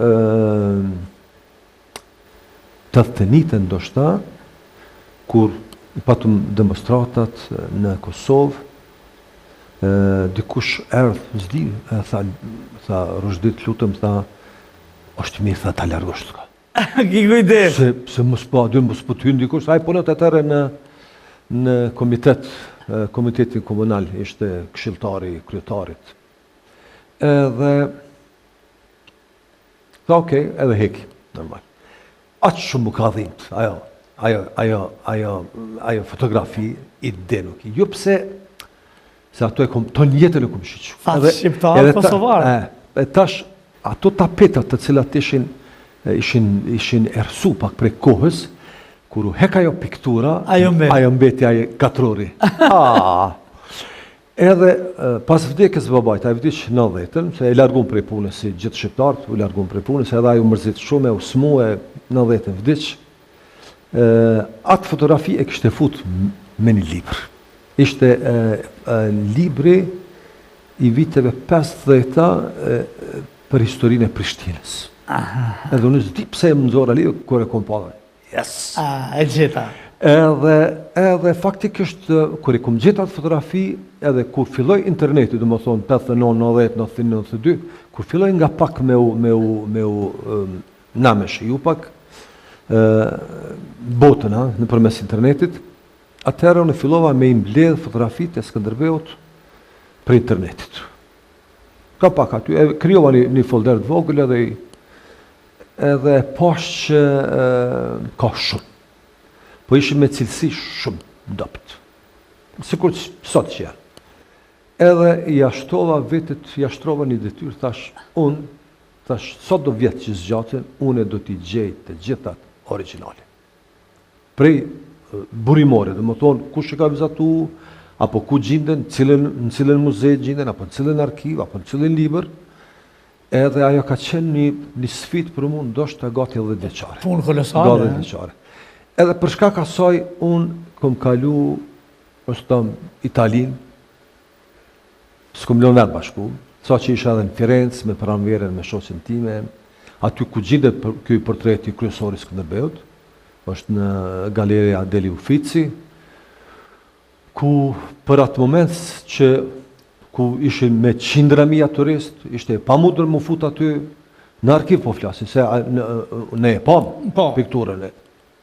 89 ndoshta, kur i patëm demonstratat në Kosovë, dikush erdh, s'di, e tha, tha, Ruzhdi, të lutem, tha, është mirë, tha, ta largosh të ka. Ki kujdes. Se, se mos po, aty mos po të hynë dikush, ai punonte atëherë në, në komitet, komitetin komunal, ishte këshilltari i kryetarit. Edhe, Tha okej, edhe heki, normal. Aq shumë më ka dhimt, ajo, ajo, ajo, ajo, ajo fotografi, ide nuk i. Jo pse, se ato e kom, ton jetën e kom shiqu. Fat shqiptar, kosovar. E, e tash, ato tapetat të cilat ishin, ishin, ishin errësu pak prej kohës, kur u hek ajo piktura, ajo mbeti, ajo mbeti ai katrori. Ah. Edhe pas vdekjes së babait, ai vdiq në 90-ën, se e larguan prej punës si gjithë shqiptarët, u larguan prej punës, edhe ai u mërzit shumë, u smu e në 90-ën vdiq. Ë atë fotografi e kishte fut me një libër. Ishte e, e, libri i viteve 50-ta për historinë e Prishtinës. Edhe unë s'di pse më nxora ali, kur e kom pa. Yes! A, e gjeta. Edhe, edhe faktikisht, kur i kom gjetë atë fotografi, edhe kur filloi interneti, domethonë 89, 90, 91, 92, kur filloi nga pak me u, me u, me u, na me shiju pak, e, botën, ha, nëpërmes internetit, atëherë unë fillova me i mbledh fotografitë e Skënderbeut prej internetit. Ka pak aty, e krijova një, një folder të vogël edhe i, edhe e pash që e, ka shumë. Po ishin me cilësi shumë dobët. Sikur sot që janë. Edhe ia shtova vetit, ia shtrova një detyrë, thash, unë, thash, sado vjet që zgjatin, unë do t'i gjej të gjithat origjinale. Prej burimore, domethonë, kush e ka vizatu, apo ku gjinden, cilën, në cilën muze gjinden, apo në cilën arkiv, apo në cilën libër, edhe ajo ka qenë një, një sfidë për mu, ndoshta gati 10 vjeçare. Punë kolosale. Gati 10 vjeçare. Edhe për shkak asaj, unë kom kalu, ose të Italinë, S'kom lënë vend pa shku, sa që isha edhe në Firenze me pranverën me shoqen time, aty ku gjindet ky portreti kryesor i Skënderbeut, është në Galleria degli Uffizi, ku për atë moment që ku ishin me qindra mija turist, ishte e pamundur m'u fut aty, në arkiv po flasim, se ne e pam po. pikturën e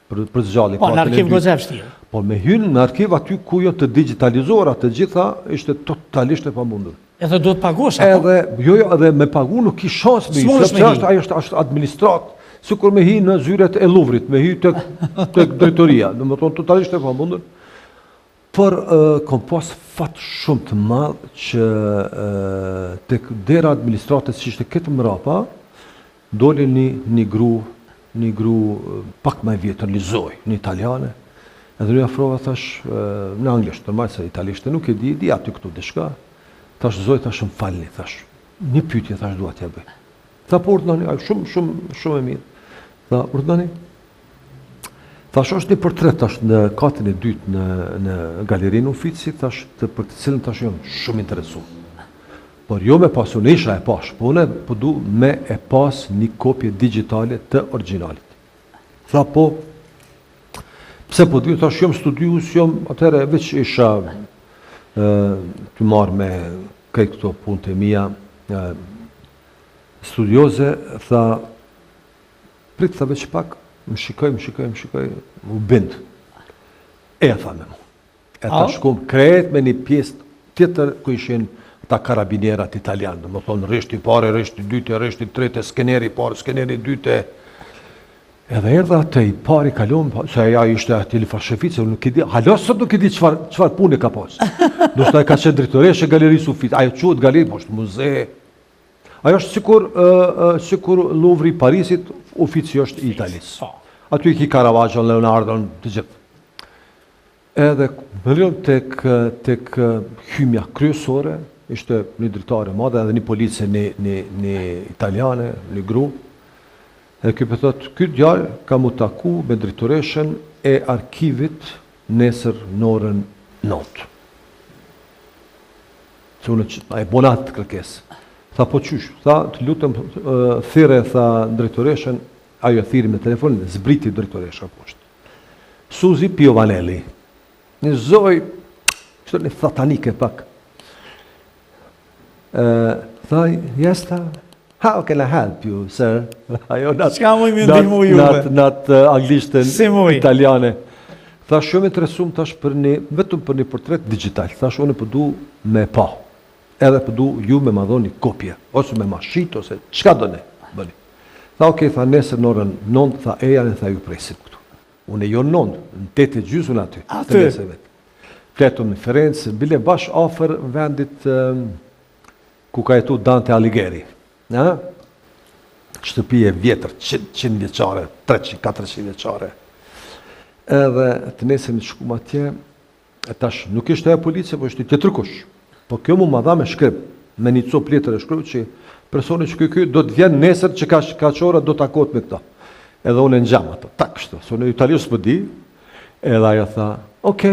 për për zgjallje. Po, në arkiv goxha vështirë. Po me hyn në arkiv aty ku janë të digjitalizuara të gjitha, ishte totalisht e pamundur. Edhe duhet paguash apo? Edhe, jo, jo, edhe me pagu nuk ki shans me hi, sepse është ajo është është administratë, sikur me hi në zyret e Louvrit, me hi tek tek drejtoria, domethënë totalisht e pamundur. Por kom pas fat shumë të madh që tek dera e administratës që ishte këtë mrapa, doli një një gru, një gru pak më e vjetër, një zojë, një italiane. Edhe iu afrova thash në anglisht, normal se italisht nuk e di, di aty këtu diçka. Thash zojë, thash më falni, thash. Një pyetje thash dua t'ja bëj. Tha po urdhnoni, ajo shumë shumë shumë e mirë. Tha urdhnoni. Thash është një portret tash në katin e dytë në në galerinë Uffizi, thash të për të cilën tash jam shumë interesu. Por jo me pas unë isha e pash, po unë po du me e pas një kopje digjitale të origjinalit. Tha po, pse po du, thash jam studius, jam atëherë veç isha ë të marrë me krejt këto punë të mia ë studioze, tha Prit tha veç pak, më shikoi, më shikoi, më shikoi, u bind. E tha me mu. E ta shkum krejt me një pjesë tjetër ku ishin ata karabinierat italianë, domethonë rreshti i parë, rreshti i dytë, rreshti i tretë, skeneri i parë, skeneri i dytë. Edhe erdha te i pari kalon, po, se ajo ishte aty li fashefice, nuk e di, hala sot nuk e di çfarë çfarë pune ka pas. Ndoshta ka qenë drejtoreshë e galerisë Uffizi, ajo quhet galeri, po është muze. Ajo është sikur sikur Louvre i Parisit, Uffizi është i Italisë. Po. Aty i ki Caravaggio, Leonardo, të gjithë. Edhe më tek tek hymja kryesore, ishte një dritare e madhe edhe një police një një një italiane, një gru. Edhe ky po thotë, ky djalë ka mu taku me drejtoreshën e arkivit nesër në orën 9. Se unë që, e bona atë kërkesë. Tha, po qysh? Tha, të lutem, thirre, tha, drejtoreshën, ajo e thirri me telefon, zbriti drejtoresha poshtë. Suzi Piovanelli. Një zojë, kështu një thatanike pak. Ë, tha, yes, tha, how can I help you, sir? Ajo në atë, Çka muj me ndihmu juve? Në atë, në atë anglishtën Si muj? italiane. Thash jam interesum tash për një, vetëm për një portret digital. Thash unë po du me pa. Edhe po du ju me ma dhoni kopje, ose me ma shit, ose çka do ne bëni. Tha okej, tha nesër në orën 9, tha ejani, tha ju presim këtu. Unë jo në 9, në 8 e gjysmë aty. Aty. Të nesërmet. Fletëm në Firenze, bile bash afër vendit ku ka jetu Dante Alighieri. Ë? Shtëpi e vjetër, 100 vjeçare, 300, 400 vjeçare. Edhe të nesërmit shkum atje, e tash nuk ishte ajo policia, po ishte tjetërkush. Po kjo mu ma dha me shkrim, me një copë letër e shkru që personi që ky ky do të vjen nesër që ka kaq ora do takohet me këta. Edhe unë e ngjam ato, tak kështu, se unë italisht s'po di. Edhe ajo tha, ok,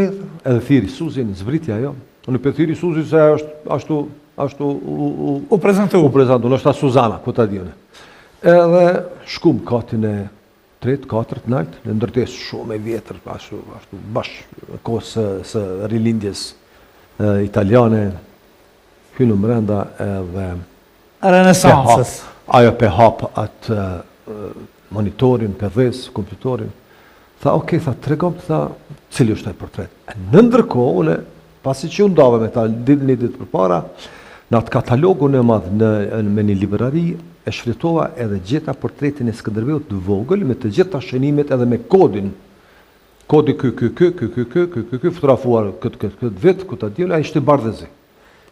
edhe thirri Suzin, zbriti ajo. Unë pe thirri Suzin se ajo është ashtu ashtu u u, u prezantu. U prezantu, ndoshta Suzana, ku ta di unë. Edhe shkum katin e tretë, katërt, nalt, në ndërtesë shumë e vjetër, ashtu, ashtu, bash kohës së, së rilindjes italiane, hymë mrenda edhe... Renesansës. Ajo pe hap atë monitorin, pe dhez, kompjutorin, tha, ok, tha, tregom, tha, cili është ai portret. Në ndërkohë, une, pasi që u ndava me ta ditë një ditë përpara, në atë katalogun e madh në, në me një librari, e shfletova edhe gjeta portretin e Skënderbeut të vogël me të gjitha shënimet edhe me kodin. Kodi ky ky ky ky ky ky ky ky ky fotografuar këtë këtë këtë vit, ku ta di unë, ai ishte bardhezi.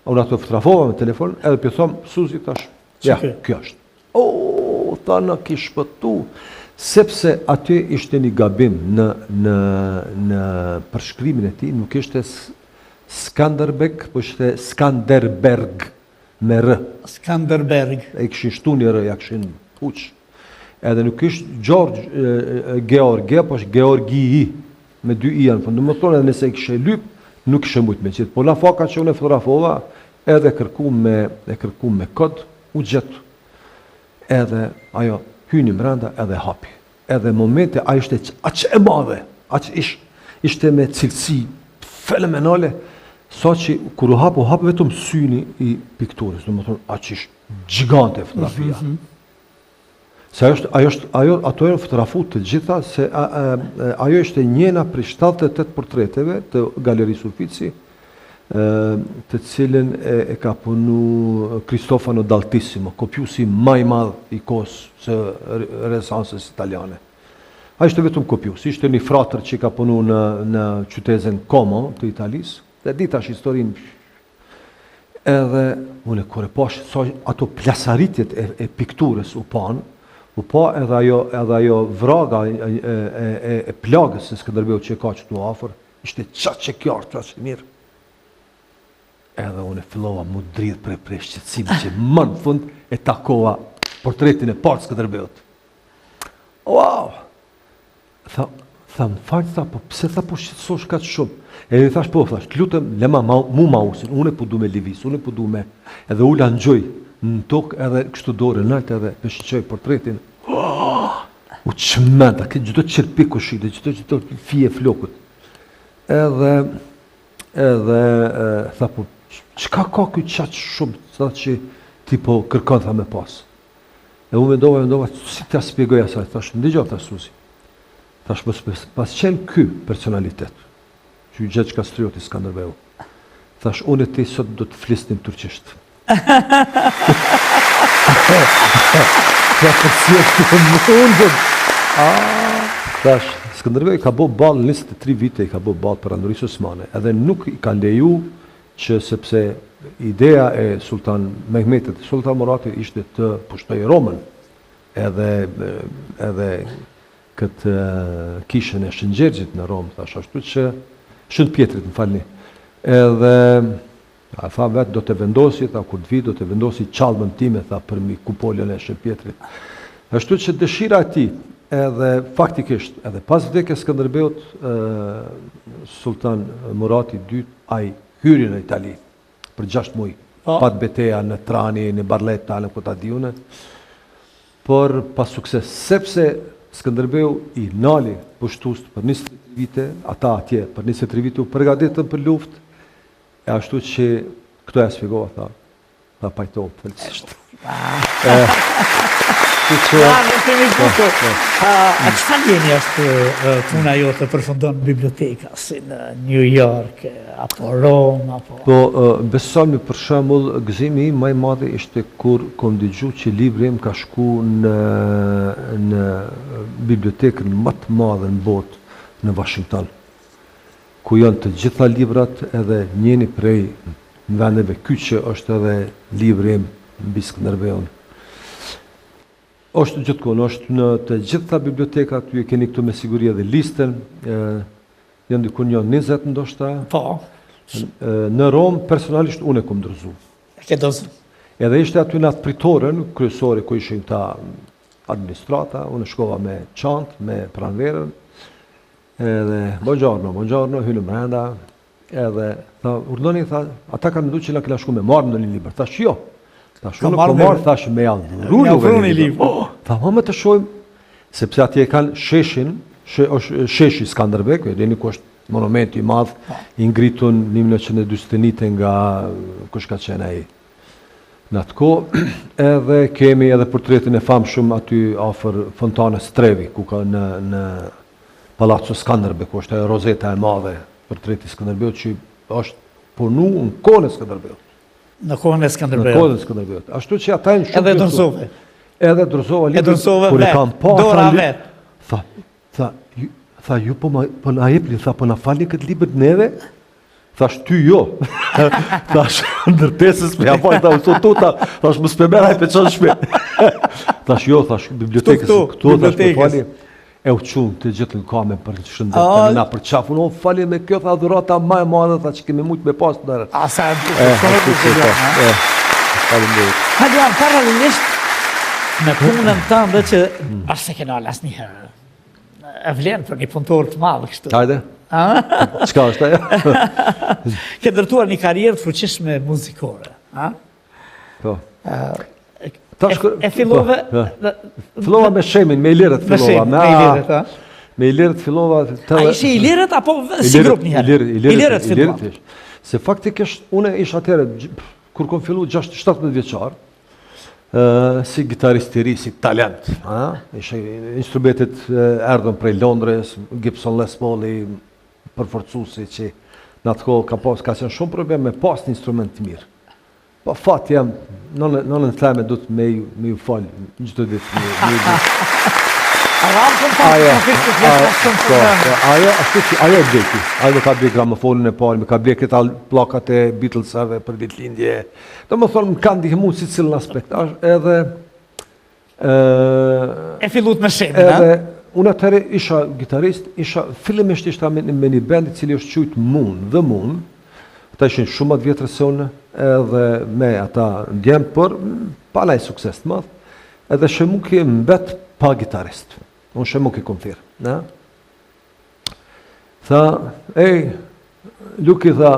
Unë ato fotografova me telefon, edhe po thom Suzi tash. Ja, kjo është. Oh, tha na ki shpëtu, sepse aty ishte një gabim në, në, në përshkrimin e tij, nuk ishte Skanderbeg, po ishte Skanderberg me R. Skanderberg. E kishin shtu një R, ja kishin huq. Edhe nuk ishte George, George, po është Georgii, me dy i në fund. Domethonë edhe nëse e kishe lyp, nuk kishe mujt me gjetë. Po la faka që unë e fotografova, edhe kërku me, e kërku me kod, u gjet. Edhe ajo hyni mrenda edhe hapi. Edhe momente ajo ishte aq e madhe, aq ish, ishte me cilësi fenomenale, sa që kur u hap, u hap vetëm syni i pikturës, domethonë, aq ish gjigante fotografia. Mm -hmm. Se ajo është, ajo është, ajo, ato janë fotografu të gjitha, se a, a, a, ajo ishte njëna prej 78 portreteve të Galerisë Uffizi, të cilën e, e ka punu Cristofano d'Altissimo, kopjusi ma i madh i kohës së Renesansës italiane. Ai ishte vetëm kopjus, ishte një fratër që ka punu në, në qytetin Como të Italisë, dhe di tash historinë Edhe unë kur e pash sa ato plasaritjet e, e pikturës u panë, u pa edhe ajo edhe ajo vraga e, e, e, e plagës së Skënderbeut që e ka qëtu afër, ishte qaq e qartë, qaq e mirë. Edhe unë fillova mu dridh prej prej shqetësimit që më në fund e takova portretin e parë të Skënderbeut. Wow! Tha, tha, më fal, tha, po pse tha po shqetësohesh kaq shumë? Edhe i thash, po, thash, të lutem, lema ma, mu mausin, unë po du me lëviz, unë po du me, edhe ula në gjuj, në tokë edhe kështu dorën nalt edhe pe shiqoj portretin. Oh, u çmenda, këtë çdo qerpik u shite, çdo çdo fije flokut. Edhe edhe e, tha po çka ka ky qaq shumë, tha që ti po kërkon tha me pas. E unë mendova, mendova, si ta spjegoj asaj, thash, ndigjo, thash Suzi. Thash, mos pas qenë ky personalitet, që Gjergj Kastrioti Skënderbeu. Thash, unë e ti sot do të flisnim turqisht. Ja, po si është e mundur? Thash, Skënderbeu i ka bo ballë 23 vite, i ka bo ballë perandorisë Osmane, edhe nuk i ka leju që sepse ideja e Sultan Mehmetit dhe Sultan Muratit ishte të pushtojë Romën, edhe edhe këtë kishën e Shën Gjergjit në Romë, thash ashtu që Shën Pjetrit, më falni. Edhe a tha vetë do të vendosi, tha kur të vi do të vendosi çallmën time, tha përmi kupolën e Shën Pjetrit. Ashtu që dëshira e tij edhe faktikisht edhe pas vdekjes Skënderbeut Sultan Murati i dytë ai hyri në Itali për 6 muaj. Po. Pat beteja në Trani, në Barletta, në ku ta di unë. Por pa sukses, sepse Skënderbeu i nali pushtuesit për 23 vite, ata atje për 23 vite u përgatitën për luftë, e ashtu që këto ja shpjegova, tha, Tha pajtohem plotësisht. Ja, në kemi po, bukur. Po. A çfarë ndjenjë është puna jote përfundon në biblioteka, si në New York, apo Romë, apo... Po, besoni për shembull, gëzimi im ma i madh ishte kur kom dëgju që libri im ka shku në, në bibliotekën më të madhe në botë në Washington, ku janë të gjitha librat edhe njëni prej vendeve kyçe është edhe libri im mbi Skënderbeun. Është gjithkund, është në të gjitha bibliotekat, ju e keni këtu me siguri edhe listën, janë diku një 20 ndoshta. Po. Në Romë personalisht unë e kom dorëzu. E ke dorëzu. Edhe ishte aty në atë pritoren kryesore ku ishin këta administrata, unë shkova me çantë, me pranverën. Edhe buongiorno, buongiorno, hymë brenda, Edhe, tha, urdhënoni, tha, ata kanë mendu që na kena shku me marrë ndonjë libër. Thash, jo. Thash, unë kom ardhë, thash, me ja dhuru një libër. Oh, tha, më të shohim, sepse atje kanë sheshin, she, është sheshi Skanderbeg, e dini ku është monumenti i madh, po. i ngritun 1941 nga kush ka qenë ai. Në atë kohë, edhe kemi edhe portretin e famshëm aty afër Fontanës Trevi, ku ka në, në Palazzo Skanderbeg, ku është ajo rozeta e madhe, portreti i Skënderbeut, që është punu në kohën e Skënderbeut. Në kohën e Skënderbeut. Në kohën e Skënderbeut. Ashtu që ata janë shumë Edhe dorëzove. Edhe dorëzova librin. E dorëzove vet. Kam pa, dora vet. Tha, tha, ju, tha ju po ma, po na jepni, tha po na falni këtë libër neve? Thash ty jo. thash ndërtesës me ja fal, tha u tuta, thash mos pe merr ai pe çon n'shpi. thash jo, thash bibliotekës këtu, këtu thash po fali. E u çunë të gjithë në kamë për shëndet, oh. na përqafun, o fali me kjo tha dhurata ma e madhe tha që kemi mujt me pas ndër. A sa e bukur, shumë e bukur. E, faleminderit. Luan paralelisht me punën tënde që mm. as s'e ke nalë asnjëherë. E vlen për një punëtor të madh kështu. Hajde. Çka është ajo? Ke ndërtuar një karrierë të fuqishme muzikore, a? Po. Tash e fillove po, po. Fillova me Shemin, me Ilirët fillova, me Ilirët, a? Me Ilirët fillova të A ishe Ilirët apo si grup një herë? Ilirët, Ilirët fillova. Se faktikisht unë isha atëherë kur kom fillu 6 17 vjeçar, ë si gitarist i ri, si talent, a? Isha instrumentet erdhën prej Londrës, Gibson Les Paul-i, përforcuesi që në atë kohë ka pas ka qenë shumë problem me pas një instrument të mirë. Po fat jem, nënën nënën teme du të me ju, me ju fal çdo ditë me, me ju ditë. Rampën pa të të të shumë po, po, ajo, ashtu që ajo e bleki. Ajo më ka ble gramofonin e parë, më ka ble këta pllakat e Beatlesave për ditëlindje. Domethonë, më ka ndihmu secilin aspekt. Edhe E fillut me Shemin, Edhe, unë atëherë isha gitarist, isha, fillimisht isha me, me një band i cili është quajt Moon, The Moon, ata ishin shumë më të vjetër se unë, edhe me ata djem, por pa naj sukses të madh, edhe Shemuki mbet pa gitarist. Unë Shemuki kom thirrë, na? Tha, ej, Luki tha,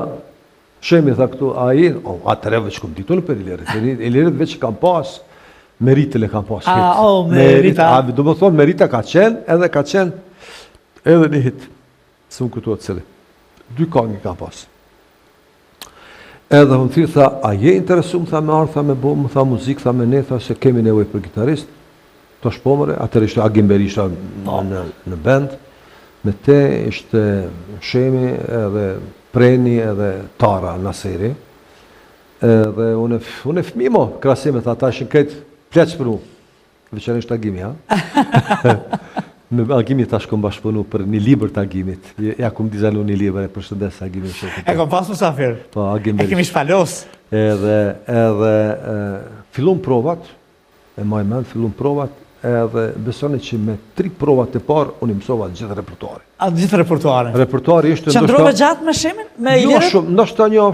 Shemi tha këtu, a i, o, atëherë veç kom ditë unë për Ilirët, Ilirët veç kam pas, Meritën e kam pas hit. A, o, Merita. A, domethonë, Merita ka qenë, edhe ka qenë, edhe një hit, s'më kujtohet cili. Dy kangë i kam pas. Edhe më thirr, tha, a je interesum, tha, me ardhë, tha, me bo, më tha, muzikë, tha, me ne, tha, se kemi nevojë për gitarist. Tash po more, atëherë ishte Agim Berisha në, në, në band, me te ishte Shemi edhe Preni edhe Tara Naseri, edhe unë, unë fëmi mo, krahasim me ata ishin krejt pleq për mu, veçanërisht Agimi, ha? Me Agimin tash kom bashkëpunu për një libër të Agimit. Ja kom dizajnu një libër e përshëndes Agimin shokun. E kom pas musafir. Po, Agim E kemi shpalos. Edhe, edhe, fillum provat, E maj mend, fillum provat, edhe besoni që me tri provat e parë, unë i mësova gjithë repertuarin. A gjithë repertuarin? Repertuari ishte ndoshta... Qëndrove gjatë me Shemin? Me jo Ilirët? Jo shumë, ndoshta një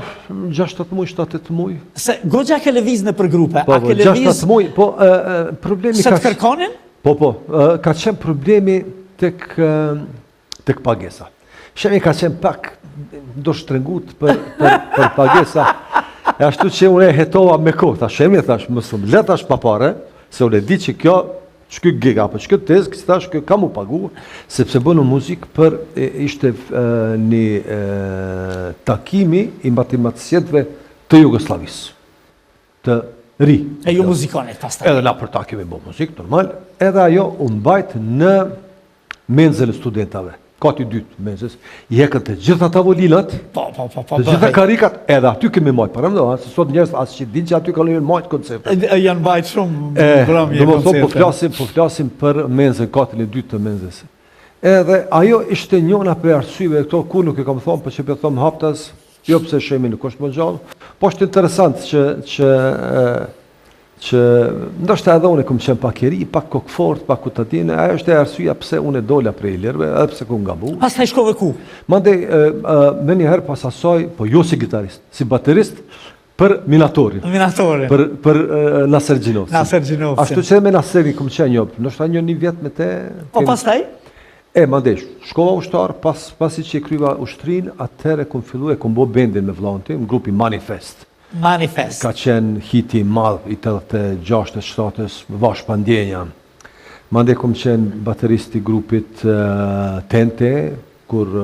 6-7 muj, 7-8 muj. Se goxha ke lëviz nëpër grupe, po, a po, ke lëviz... 6-7 muj, po, e, e, problemi Se të kërkonin? Po, po, e, ka qenë problemi tek, tek pagesa. Shemi ka qenë pak dorështrëngut për, për, për pagesa. E ashtu që unë e hetova me kohë, tha Shemi, thash, mos më le tash pa pare, se unë e di që kjo, që ky gig apo që kjo tezgë, që thash, kjo ka mu pagu, sepse bënë muzikë për, e, ishte e, një e, takimi i matematicientëve të Jugosllavisë. të ri. E ju muzikonit pastaj. Edhe na për ta kemi bo muzikë, normal, edhe ajo u mbajt në menzën e studentave, kati i dytë menzës, i hekën të gjitha tavolinat, po, po, po, po, të gjitha karikat, edhe aty kemi majt, paramendo, se sot njerëz as që din që aty kanë janë majt koncerte. Janë mbajt shumë mbrëmje koncerte. Po flasim, po flasim për menzën, katin e dytë të menzës. Edhe ajo ishte njëna prej arsyeve, këto kur nuk e kam thonë, po që po them haptas, Jo pse Shemi nuk është më gjallë, po është interesant që që që ndoshta edhe unë kom qenë pak i ri, pak kokëfort, pak ku ta di, ajo është e arsyeja pse unë dola prej Ilirëve, edhe pse kom gabu. Pastaj shkove ku? Mandej menjëherë pas asaj, po jo si gitarist, si baterist për Minatorin. Minatorin. Për për Naser Gjinovcin. Naser Gjinovcin. Ashtu që me Naserin kom qenë jo, ndoshta një një vjet me te. Po pastaj? E, mandej, shkova ushtar, pas, pasi që e kryva ushtrinë, atëherë kom fillu e kom bo bendin me vllaun tim, grupi Manifest. Manifest. Ka qenë hiti i madh i 86 7-ës, Vash pa ndjenja. Mandej kom qenë baterist i grupit Tente, kur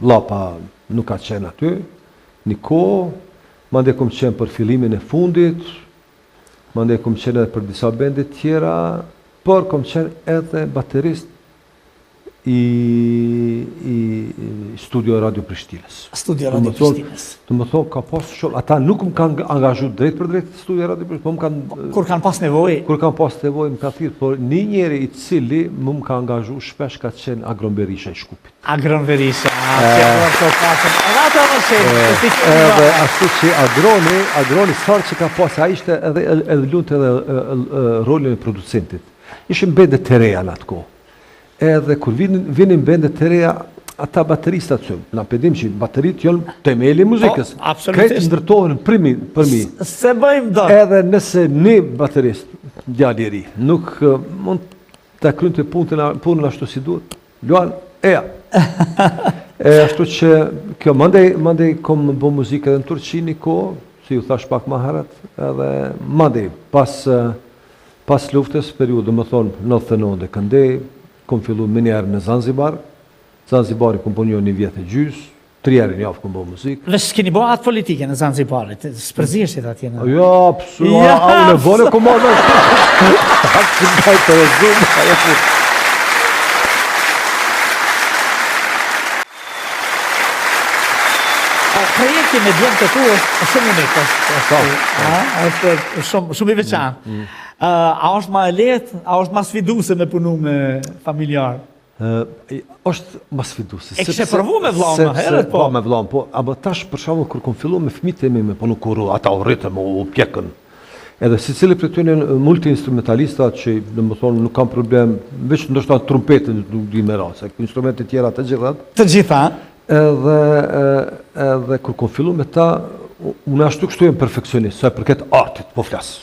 Llapa nuk ka qenë aty, një kohë, mandej kom qenë për fillimin e fundit, mandej kom qenë edhe për disa bende tjera, por kom qenë edhe baterist i, i Studio Radio Prishtinës. Studio Radio Prishtinës. Domethonë, ka pas shumë, ata nuk më kanë angazhu drejtpërdrejt Studio Radio Prishtinës, po më kanë... Kur kanë pas nevojë? Kur kanë pas nevojë, më kanë thirrë, por një njeri i cili më më ka angazhu shpesh ka qenë Agron Berisha i Shkupit. Agron Berisha, që e bërë të pasën, edhe atë edhe shenë, Edhe ashtu që Agroni, Agroni sa që ka pas, ai ishte edhe, edhe lunte edhe rolin e producentit. Ishin bende të reja në atë kohë. Edhe kur vinin, vinin bende të reja, ata bateristat që na pe dim që bateritë janë temeli i muzikës. Po, absolutisht. Krejt ndërtohen përmi, përmi. S'e bëjmë dot. Edhe nëse një baterist, djalë i ri, nuk mund ta krynte punën, punën ashtu si duhet, luan, eja. e ashtu që kjo mandej, mandej kom bo muzikë edhe në Turqi një kohë, si ju thash pak ma herët, edhe mandej pas Pas luftës, periudhë, domethonë, 99 e këndej, kom fillu menjëherë në Zanzibar. Zanzibari kom punu një vjet e gjysë, tri herë në javë kom bo muzikë. Dhe s'keni bo atë politike në Zanzibarit, s'përziheshit atje në... Jo, pse, ja, a, unë e bone kom marrë në Atë që më të rezum, ajo pu. Projekti me djemtë e tu është shumë unik, është, është, po, po. është shumë, shumë i veçantë. Mm, mm. A është ma e lehtë, a është ma sfiduse me punu me familjar? është ma sfiduse. E kishe provu me vllaun më herët, po? Po, me vllaun, po. Ama tash, për shembull, kur kom fillu me fëmijët e mi me punu kur ata u rritën, u pjekën. Edhe secili prej tyre janë multi-instrumentalista që, domethonë, nuk kanë problem, veç ndoshta trumpetën nuk di me ra, se instrumentet tjera të gjitha. Të gjitha. Edhe edhe kur kom fillu me ta, unë ashtu kështu jam perfeksionist, sa i përket artit, po flas.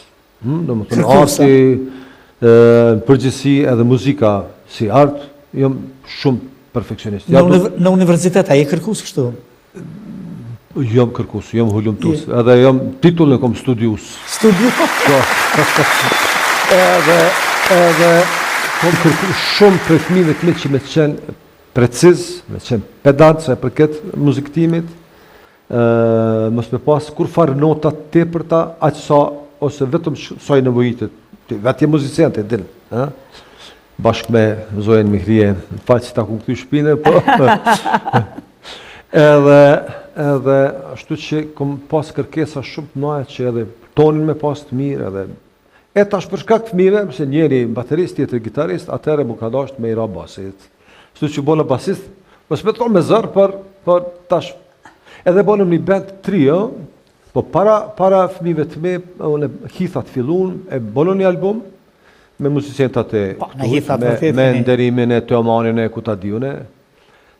Hm, domethonë arti në përgjithësi edhe muzika si art, jam shumë perfeksionist. Në, në universitet a je kërkues kështu? Jam kërkues, jam hulumtues, edhe jam titullin e kom studius. Studius? Po. edhe, edhe, kom kërku shumë prej fëmijëve të mi që me qenë preciz, me qenë pedant sa i përket muziktimit, mos me pas kurrfarë nota të tepërta, aq sa, ose vetëm sa i nevojitet. Ti vetë je muzicient, e din, ë? Bashkë me Zojën Mihrije, më fal që ta kom kthy shpinën, po. edhe, edhe ashtu që kom pas kërkesa shumë të mëdha që edhe tonin me pas të mirë, edhe E tash për shkak të fëmijëve, se njëri baterist, tjetri gitarist, atëherë m'u ka dashtë me i ra basit. Kështu që bona basist, mos me thonë me zor, por, por tash edhe bonëm një band trio, po para, para fëmijëve të mi, unë hithat fillun, e bonëm një album, me muzicientat e po, me, hithat me, me nderimin e Teomanin e ku ta di une,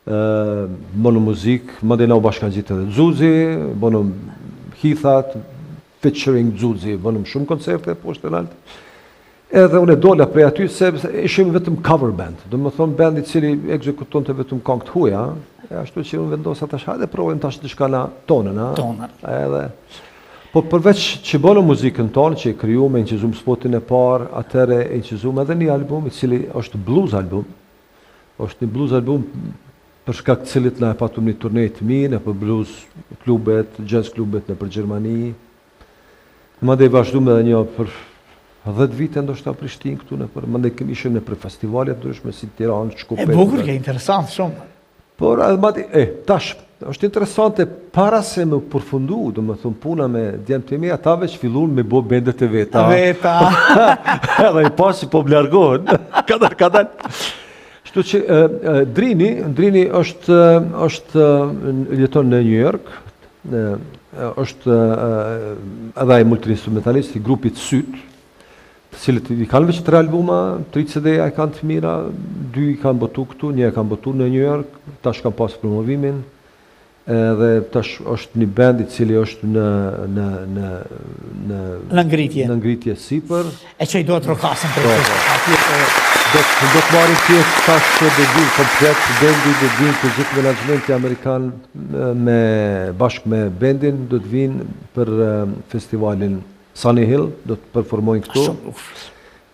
bonëm muzikë, mandej na u bashkangjit edhe Xuxi, bonëm hithat, featuring Xuxi, bënëm shumë koncerte poshtë e nalt. Edhe unë dola prej aty se ishim vetëm cover band, domethonë band i cili ekzekutonte vetëm këngë të huaja, e ashtu që unë vendosa tash hajde provojmë tash diçka na tonën, a? Tonën. Edhe Po përveç që bënëm muzikën tonë, që e krijuam e inçizum spotin e parë, atëherë e inçizum edhe një album i cili është blues album. Është një blues album për shkak të cilit na e patëm një turne të mirë nëpër blues klubet, jazz klubet nëpër Gjermani. Mandej vazhdum edhe një për 10 vite ndoshta Prishtinë këtu nëpër, mandej kemi ishim nëpër festivale të ndryshme si Tiranë, Shkup. E bukur, ke interesant shumë. Por edhe madje, e, tash, është interesante, para se me përfundu, domethonë puna me djemtë e mi, ata veç fillun me bo bendet e veta. Veta. edhe i pasi po më largohen, kadal, kadal. Kështu që Drini, Drini është është jeton në New York, është edhe ai multi-instrumentalist i grupit Syt, të cilët i kanë veç tre albuma, tri CD-ja i kanë të mira, dy i kanë botu këtu, një e kanë botu në New York, tash kanë pas promovimin, Edhe tash është një bend i cili është në në në në në ngritje. Në ngritje sipër. E që i duhet rrokasin për po, po. Do të do të marrim pjesë tash që do vinë komplet bendi, do të vinë të gjithë menaxhmenti amerikan me bashkë me bendin, do të vinë për festivalin Sunny Hill, do të performojnë këtu.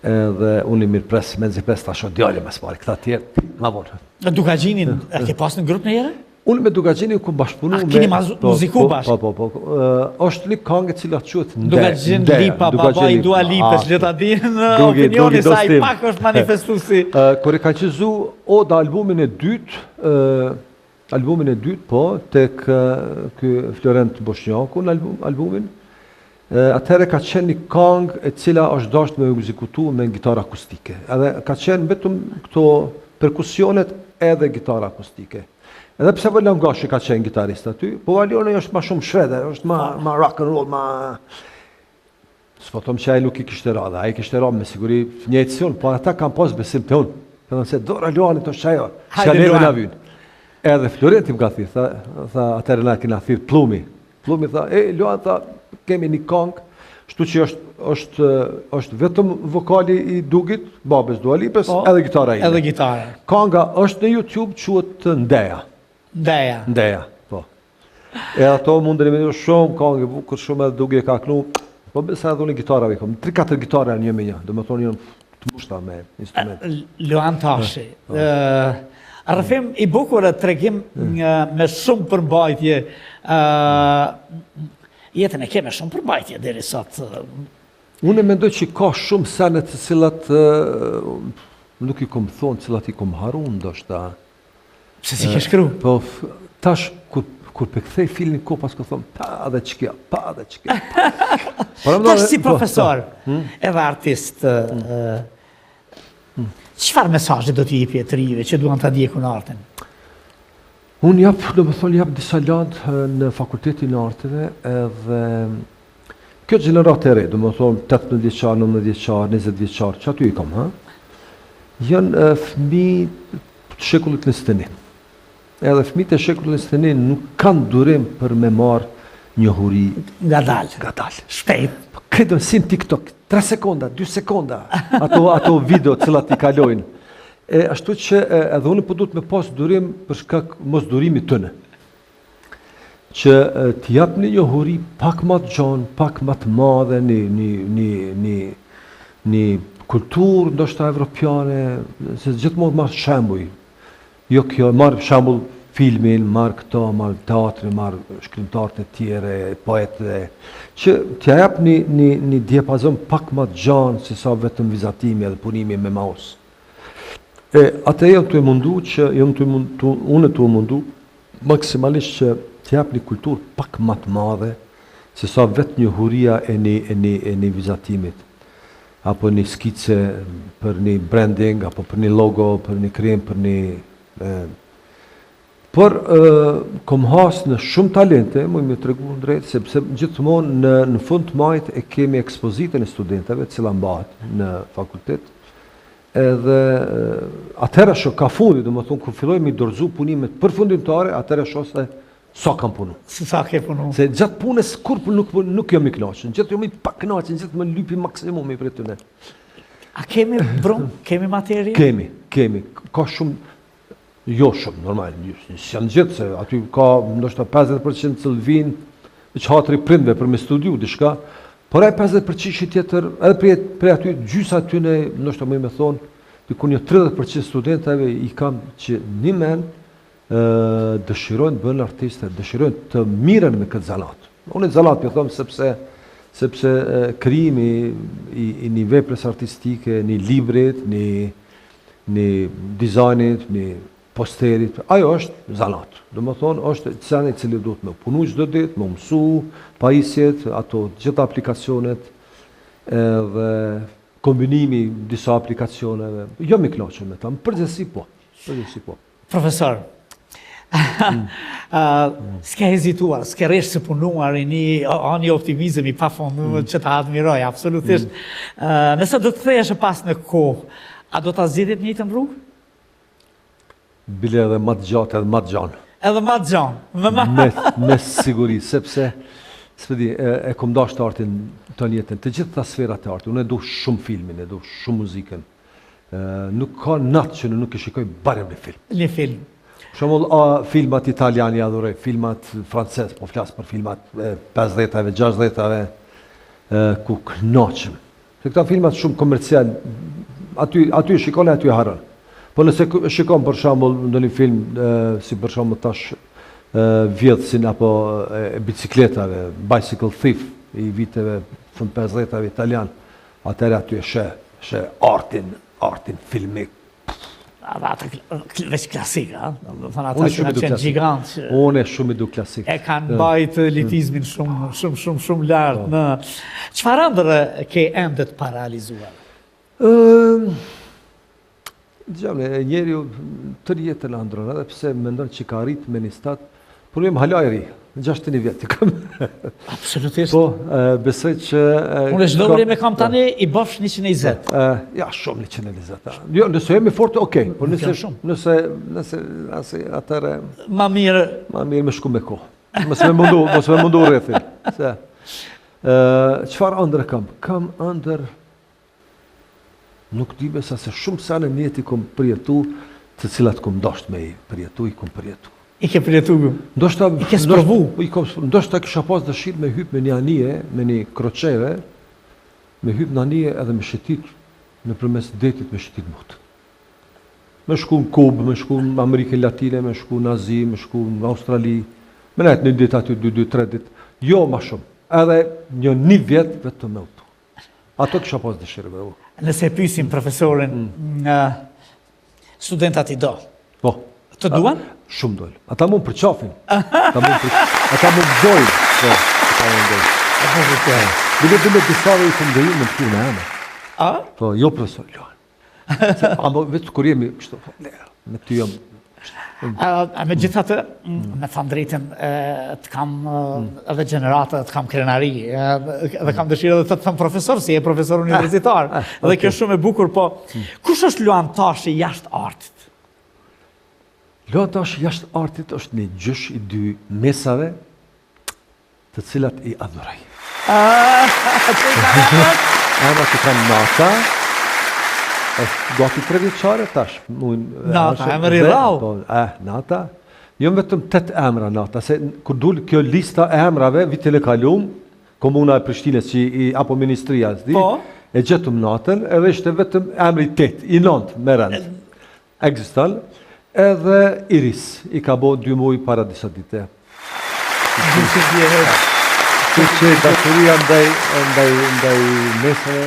Edhe unë i mirëpres, mezi pres ta shoh djalin më së pari, këta tjerë, ma vonë. Dukagjinin, e ke pas në grup njëherë? Unë me Dukagjinin kom bashkëpunu me... A keni po, muziku po, bashkë? Po, po, po. Është një kangë e cila quhet Nde. Dukagjin Lipa, baba i Dua Lipës, le ta dinë opinioni sa i pak është manifestusi. Kur e ka inçizu Oda albumin e dytë, albumin e dytë, po, tek ky Florent Boshnjaku në albumin, atëherë ka qenë një kangë e cila është dashtë me ekzekutu me gitarë akustike. Edhe ka qenë vetëm këto perkusionet edhe gitara akustike. Edhe pse Valon Gashi ka qenë gitarist aty, po Valoni është ma shumë shredder, është ma, po. ma rock and roll, ma... S'po thom që ai nuk i kishte ra, dhe ai kishte ra me siguri njëjtë si unë, po ata kanë pas besim te unë. Ka thënë se dora Luanit është qajo, që neve na vynë. Edhe Florenti më ka thirrë, tha, tha atëherë na kena thirrë Pllumi. Pllumi tha, e, Luan, tha, kemi një kangë, shtu që është, është, është vetëm vokali i Dugit, babës Dua Lipës, po, edhe gitara ime. Edhe gitara. Kanga është në YouTube, quhet Ndeja. Ndeja. Ndeja, po. E ato mundeni me shumë kangë e bukur, shumë edhe Dugi e ka knu, po besa edhe unë gitarave i kom, 3-4 gitara janë një me një, domethonë janë të mushta me instrument. Luan Tashi, po. rrëfim i bukur e tregim me shumë përmbajtje, jetën e ke me shumë përmbajtje deri sot. Unë e mendoj që ka shumë sene të cilat nuk i kom thonë, të cilat i kom harru ndoshta. Pse s'i ke shkru? Po, tash, kur, kur pe kthej filmin ko pas ko thom, pa dhe qekjo, pa dhe qekjo. Tash si po, profesor, po. Hmm? edhe artist, hmm. çfarë mesazhi do t'i jepje të rinjve që duan ta ndjekin artin? Unë jap, domethonë, jap disa landë në Fakultetin e Arteve edhe kjo gjeneratë e re, domethonë, 18 vjeçar, 19 vjeçar, 20 vjeçar, që aty i kam, ha? Janë fëmijë të shekullit 21. Edhe fëmijët e shekullit 21 nuk kanë durim për me marrë njohuri ngadalë. Ngadalë. Shpejt. Po krejt si në TikTok, 3 sekonda, 2 sekonda, ato ato video të cilat i kalojnë. E ashtu që edhe unë po duhet me pas durim për shkak mos durimit tëne. Që t'i jap një njohuri pak ma të gjanë, pak ma të madhe, një, një, një, një, një kulturë ndoshta evropiane, se gjithmonë marr shembuj. Jo kjo, marr shembull filmin, marr këto, marr teatrin, marr shkrimtarët e tjerë, poetët, që t'ja jap një, një, një diapazon pak ma të gjanë se sa vetëm vizatimi edhe punimi me mouse. E atë jam tu e mundu që jam tu mundu, unë tu e mundu maksimalisht që të jap një kulturë pak ma të madhe se sa vetë njohuria e një e një e një vizatimit apo një skice për një branding apo për një logo, për një krijim, për një e, por e, kom has në shumë talente, muj me tregu drejt, sepse gjithmonë në, në fund të majit e kemi ekspozitën e studentave, cila mbahet në fakultet, Edhe atëherë shoh ka fundi, domethonë, kur filloj mi dorëzu punimet përfundimtare, atëherë shoh se sa kam punu. Se sa ke punu. Se gjatë punës, kur nuk, nuk jam i knaqën, gjithë jam i paknaqën, gjithë më lypi maksimumi prej tyne. A kemi brum, kemi materie? Kemi, kemi. Ka shumë, Jo shumë, normal, s'janë gjithë, se aty ka ndoshta 50% që vijnë veç hatri prindve për me studiu diçka, por ai 50% tjetër, edhe prej, prej aty gjysa atyne, ndoshta muj me thonë, diku një 30% studentave i kam që njëmend dëshirojnë të bëhen artiste, dëshirojnë të mirren me këtë zanat. Unë zanat po them sepse sepse krijimi i, i një veprës artistike, një librit, një një dizajnit, një posterit, ajo është zanat. Domethonë, është sen i cili duhet me punu çdo ditë, me mësu pajisjet, ato gjitha aplikacionet, edhe kombinimi disa aplikacioneve. Jom i knaqun me ta, në përgjithësi po, përgjithësi po. Profesor, mm. s'ke hezituar, s'ke rresht së punuari, një, një optimizëm i pafund, mm. që ta admiroj, absolutisht. Mm. Nëse do të ktheheshe pas në kohë, a do ta zgjidhje të njëjtën rrugë? Bile edhe ma të gjatë edhe ma të gjanë. Edhe ma të gjanë. Me, ma... me, me siguri, sepse s'pe di, e, e kom dashtë artin të jetën, të gjitha sferat e artit, unë e du shumë filmin, e du shumë muzikën. Nuk ka natë që nuk e shikoj barem një film. Një film. Për shembull, a, filmat italian i adhuroj, filmat francez, po flas për filmat e 50-tave, 60-tave, ku kënaqem. Se këta filmat shumë komercial, aty aty e shikon e aty e harron. Po nëse shikon për shembull ndonjë film si për shembull tash vjedhësin apo e bicikletave, Bicycle Thief i viteve fund 50-tave italian, atëherë aty e sheh, sheh artin, artin filmik. Ata ata veç klasik, a? Do të thonë ata që kanë qenë gjigant që Unë shumë i du klasik. E kanë mbajt elitizmin shumë shumë shumë shumë lart po. në çfarë ëndrre ke ende të parealizuar? Ëm Dëgjoni, njeriu tërë jetën andrron, edhe pse mendon që ka arrit me një stat, por jam hala i ri, 61 vjet i kam. Absolutisht. Po, besoj që... Unë çdo vrim e kam tani, i bëfsh 120. Ja, shumë 120. Jo, nëse jemi fort, okej, por nëse, nëse, nëse, nëse, atëherë... Ma mirë... Ma mirë me shku me kohë. Mos me mundu, mos me mundu rrethin. Se, çfarë ëndërr kam? Kam ëndërr Nuk di besa se shumë sene në jetë i kom përjetu, të cilat kom dasht me i përjetu, i kom përjetu. I ke përjetu? Ndoshta, I ke sprovu? I kom, ndoshta kisha pas dëshirë me hyp me një anije, me një kroçere, me hyp në anije edhe me shëtit nëpërmes detit me shëtit botën. Me shku në Kubë, me shku në Amerikën Latine, me shku në Azi, me shku në Australi, me nejt një ditë aty, dy, dy, tre ditë, jo ma shumë, edhe një një vjet vetëm me udhëtu. Ato kisha pas dëshirë me u. Nëse e pyesim profesorin, mm. studentat i do. Po. Të duan? Shumë dojnë. Ata mu përqafin. Ata mu për... Ata mu dojnë. Po, ata mu dojnë. Po, po, po. Bile, bile, disave i kom leju me më në emër. A? Po, jo profesor, Luan. Amo, vetë kur jemi, kështu, po, me ty jam A megjithatë, me thënë drejtën, të kam mm. edhe gjeneratë, të kam krenari, edhe kam dëshirë edhe të të them profesor, si je profesor ah, universitar. Ah, dhe kjo shumë e bukur, po, mm. kush është Luan Tashi jashtë artit? Luan Tashi jashtë artit është një gjysh i dy mesave, të cilat i adhuroj. Që i kanë emrat? Emrat i kanë Nata, është gati tre vjeçare tash. Nata, emër i rrallë. Po, eh, Nata. Jo vetëm tet emra Nata, se kur dul kjo lista e emrave vitin e kalum, komuna e Prishtinës që i, apo ministria, s'di, po. e gjetëm Natën, edhe ishte vetëm emri tet, i nëntë me rend. Ekziston edhe Iris, i ka bo dy muaj para disa dite. Gjyshi ndjehet. Kështu që dashuria ndaj ndaj ndaj mesave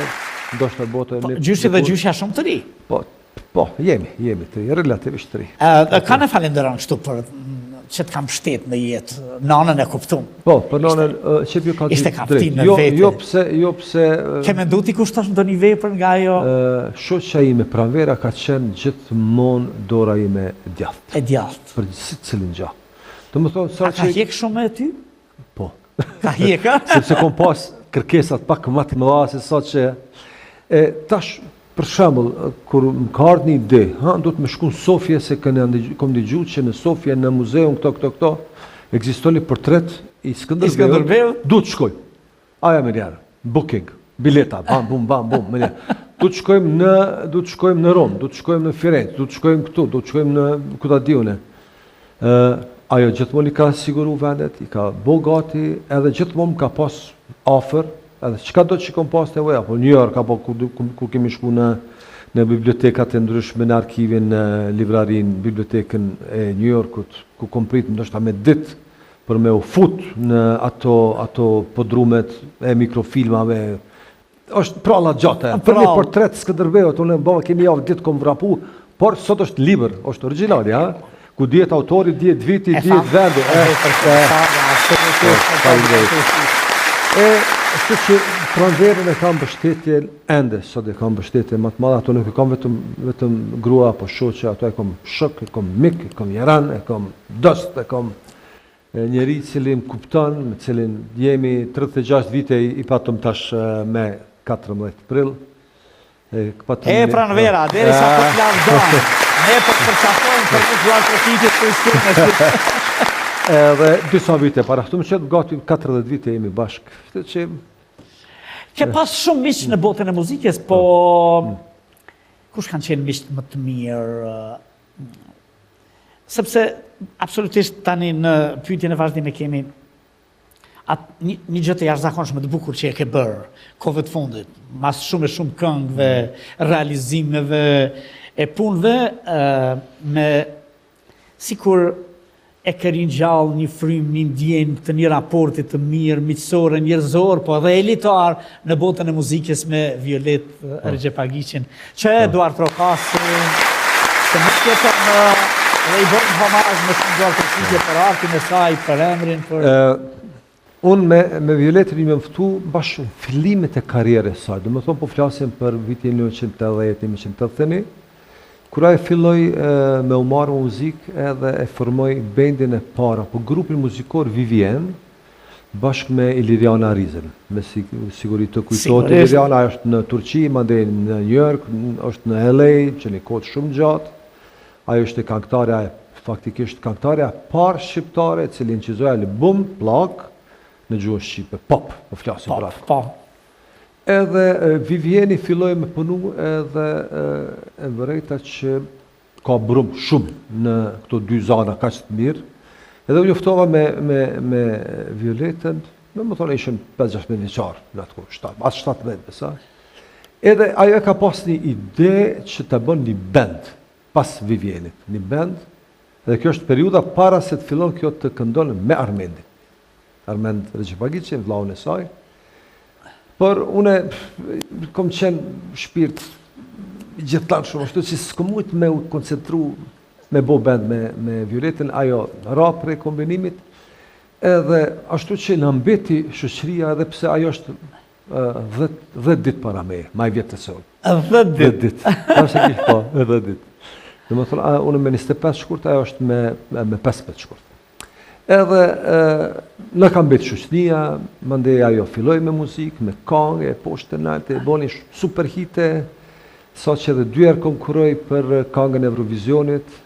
ndoshta botë po, Gjyshi dhe gjyshja shumë të ri. Po, po, jemi, jemi të ri, relativisht të ri. Ë, kan e falenderon kështu për që të ka mbështet në jetë, nanën e kuptum. Po, për nanën, që jo ka Ishte kaptinë në jo, vete. Jo, pse, jo pse... Ke mendu ti kushtosh ndonjë vepër nga ajo? Shoqja ime Pranvera ka qenë gjithmonë dora ime e djathtë. E djathtë. Për secilin gjë. Domethënë, sa që... A ka hjek shumë me ty? Po. Ka hjek, a? Sepse kom pas kërkesat pak më të mëdha se sa që... E, tash, për shembull, kur më ka ardhur një ide, ha, do të me shku në Sofje se kënë kom dëgju që në Sofje në muzeun këto këto këto ekziston një portret i Skënderbeut. I Skënderbeut. Do të shkoj. Aja menjëherë, booking, bileta, bam bum bam bum, menjëherë. Do të shkojmë në do të shkojmë në Romë, do të shkojmë në Firenze, do të shkojmë këtu, do të shkojmë në ku ta di unë. Ë ajo gjithmonë i ka siguru vendet, i ka bo gati, edhe gjithmonë më ka pas afër, edhe çka do që kom pas nevojë, apo New York, apo kur, kur, kur kemi shku në në bibliotekat e ndryshme, në arkivin, në librarinë, bibliotekën e New Yorkut, ku kom prit ndoshta me ditë për me u fut në ato ato podrumet e mikrofilmave, është pralla gjate. Për një portret Skënderbeut, unë baba kemi javë ditë kom vrapu, por sot është libër, është origjinali, ha? Ku dihet autori, dihet viti, dihet vendi. E, e, kështu që Pranverën e kam mbështetje ende, sot e kam mbështetje më të madhe, ato nuk e kam vetëm, vetëm grua apo shoqe, ato e kam shok, e kam mik, e kam jaran, e kam dost, e kam njeri i cili më kupton, me cilin jemi 36 vite i patëm tash me 14 prill. E, patëm e pranvera, deri sa po të lavdon. Ne po të përqafojmë për një duartrokitje të shkurtër. Edhe disa vite para, këtu më qetë gati 40 vite jemi bashkë. Kështu që Ke pas shumë miq në botën e muzikës, po mm. Kush kanë qenë miqtë më të mirë? Sepse absolutisht tani në pyetjen e vazhdim e kemi atë një, një gjë të jashtëzakonshme të bukur që e ke bërë kohëve të fundit, mas shumë e shumë këngëve, realizimeve e punëve me sikur e ke ringjallë një frymë, një ndjenjë të një raporti të mirë, miqësor e njerëzor, po edhe elitar në botën e muzikës me Violetë po. Rexhepagiqin, që e po. duartrokasim, që nuk jeton më, dhe i bëjmë homazh me shumë duartrokitje për artin e saj, për emrin, për... Unë me, me Violetën jam njoftu bash në fillimet e karrierës saj, domethonë po flasim për vitin 1980, 1981, kur ajo filloi me u marrë me muzikë edhe e formoi bendin e parë, apo grupin muzikor Vivien, bashkë me Iliriana Rizën. Me siguri të kujtohet Iliriana është në Turqi, mandej në New York, është në LA, që një kohë shumë gjatë. Ajo ishte kangëtarja e faktikisht kangëtarja e parë shqiptare e cila incizoi album pllakë në gjuhën shqipe, pop, po flasim për atë. Po. Edhe Vivieni filloi me punu edhe e vërejta që ka brum shumë në këto dy zana kaq të mirë. Edhe u njoftova me me me Violetën, domethonë ishim 5-16 vjeçar në atë kohë, 7, as 17 besa. Edhe ajo e ka pas një ide që të bën një band pas Vivienit, një band, dhe kjo është periudha para se të fillon kjo të këndon me Armendin. Armend Rexhepagiqin, vllaun e saj. Por une kom qenë shpirt gjithtanshëm, ashtu që s'kom mujt me u koncentru me bo band me, me Violetën, ajo ra prej kombinimit, edhe ashtu që na mbeti shoqëria edhe pse ajo është 10 ditë para meje, ma e vjetër se unë. 10 ditë? 10 ditë. Tash e kish po, 10 ditë. Domethonë, unë me 25 shkurt, ajo është me, me 15 shkurt. Edhe na ka mbet shoqënia, mandej ajo filloi me muzikë, me kangë, e poshtë e nalt, e boni super hite, sa që edhe dy herë konkurroi për kangën e Eurovizionit,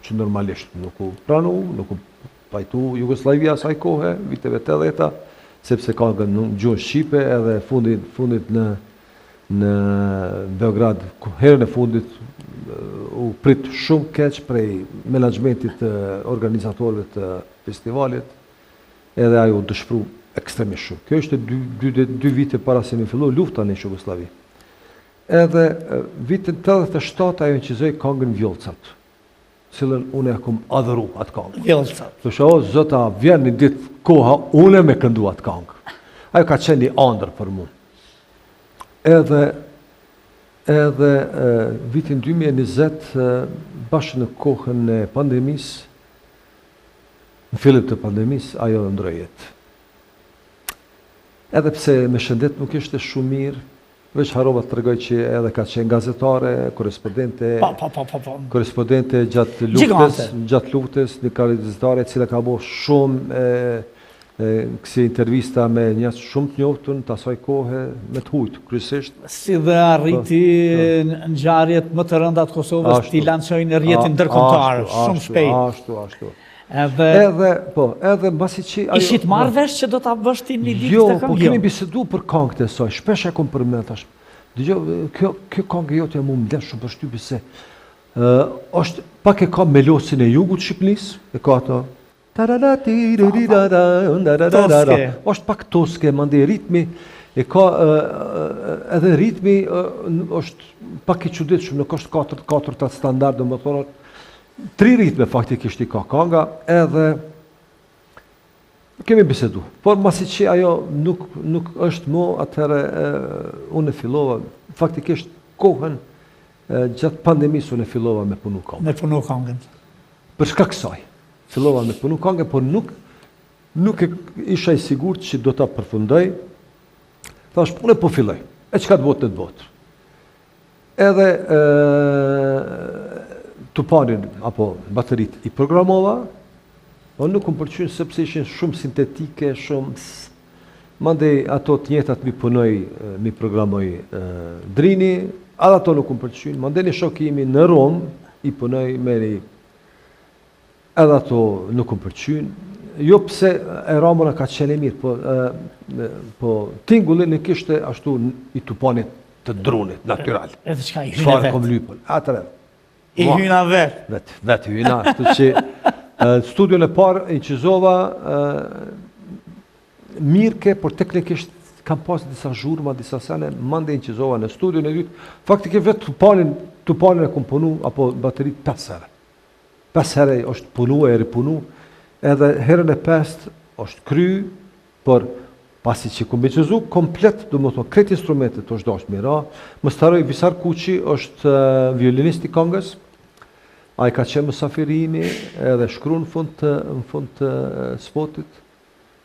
që normalisht nuk u pranu, nuk u pajtu Jugosllavia asaj kohe, viteve 80-ta, sepse kangën në gjuhën shqipe edhe fundit, fundit në në Beograd, herën e fundit u prit shumë keq prej menaxhmentit të organizatorëve të festivalit, edhe ajo u dëshpru ekstremisht shumë. Kjo ishte dy, dy, dy vite para se me fillu lufta në Jugosllavi. Edhe vitin 87 ajo incizoi kangën Vjollcat. cilën unë e kom adhuru atë kangë. Vjollcat. Thosha, o, Zot, a vjen një ditë koha une me këndu atë kangë. Ajo ka qenë një andër për mu. Edhe, edhe e, vitin 2020, bash në kohën e pandemisë, në fillim të pandemisë, ajo ndroi jetë. Edhe pse me shëndet nuk ishte shumë mirë, Veç harrova të tregoj që edhe ka qenë gazetare, korrespondente, po, po, po, po, po. korrespondente gjatë luftës, gjatë luftës, një gazetare e cila ka bo shumë e, e, kësi intervista me njerëz shumë të njoftun të asaj kohe, me të hujt, kryesisht. Si dhe arriti po, po. ngjarjet më të rënda të Kosovës t'i lançojë në rrjetin ndërkombëtar, shumë shpejt. Ashtu, ashtu. Edhe edhe po, edhe mbasi që ajo Ishit marrë vesh që do ta bësh ti një ditë jo, këtë këngë? Jo, po kemi jo. bisedu për këngët e saj, shpesh e kom përmend tash. Dëgjo, kjo kjo këngë jote mu më lë shumë përshtypje se ë është pak e ka melosin e jugut të Shqipërisë, e ka ato Tarara ti ri ri ra ra ra ra ra ra. Është pak toske, mandej ritmi e ka edhe ritmi është pak i çuditshëm, nuk është katër katër standard, domethënë Tri ritme faktikisht i ka kanga edhe kemi bisedu. Por masi që ajo nuk, nuk është mo, atëherë unë e fillova, faktikisht kohën gjatë pandemisë unë e fillova me punu kangën. Me punu kangën. Për shkak saj, fillova me punu kangën, por nuk, nuk e isha i sigurt që do ta përfundoj. Thash, unë po filloj, e çka të bohet le të bohet. Edhe tupanin apo bateritë i programova, po nuk më pëlqyen sepse ishin shumë sintetike, shumë mandej ato të njëjtat m'i punoi, m'i programoi Drini, edhe ato nuk më pëlqyen, mandej një shok imi në Romë i punoi me një Edhe ato nuk më pëlqyen. Jo pse e ramura ka qenë e mirë, po e, po tingulli nuk ishte ashtu i tupanit. të drunit, natyral. Edhe çka i hyna Çfarë vet. kom lypën? Atëre. I hyna vet. Vet, vet hyna, ashtu që në studion e parë incizova mirke, por teknikisht kam pas disa zhurma, disa sene, mandej incizova në studion e dytë. Faktikisht vetë tupanin, tupanin e kom punu, apo baterit 5 herë. 5 herë është punu e ripunu, edhe herën e pestë është kry, por pasi që kom incizu komplet, domethonë, krejt instrumentet është dashtë me ra, mos të harroj Visar Kuqi është violinist i kongës, ai ka qenë musafirimi edhe shkru në fund të, në fund të spotit,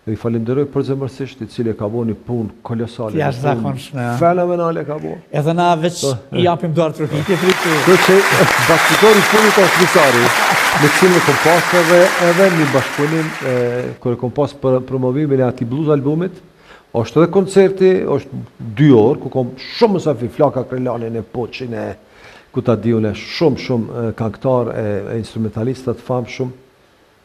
Dhe i falenderoj përzemërsisht, i cili e ka bo një punë kolosale, një punë fenomenale ka bo. Edhe na veç po. i japim duartrokitje, fritu. Do që bashkëpunëtori i fundit është Visari, me cilin e kom pas edhe, edhe një bashkëpunim, kur e kom pas për promovimin e atij blues albumit, është edhe koncerti, është dy orë, ku kom shumë musafir, Flaka Krelanin e Poçin e, ku ta di unë shumë, shumë kangëtar e, e instrumentalista të famshëm,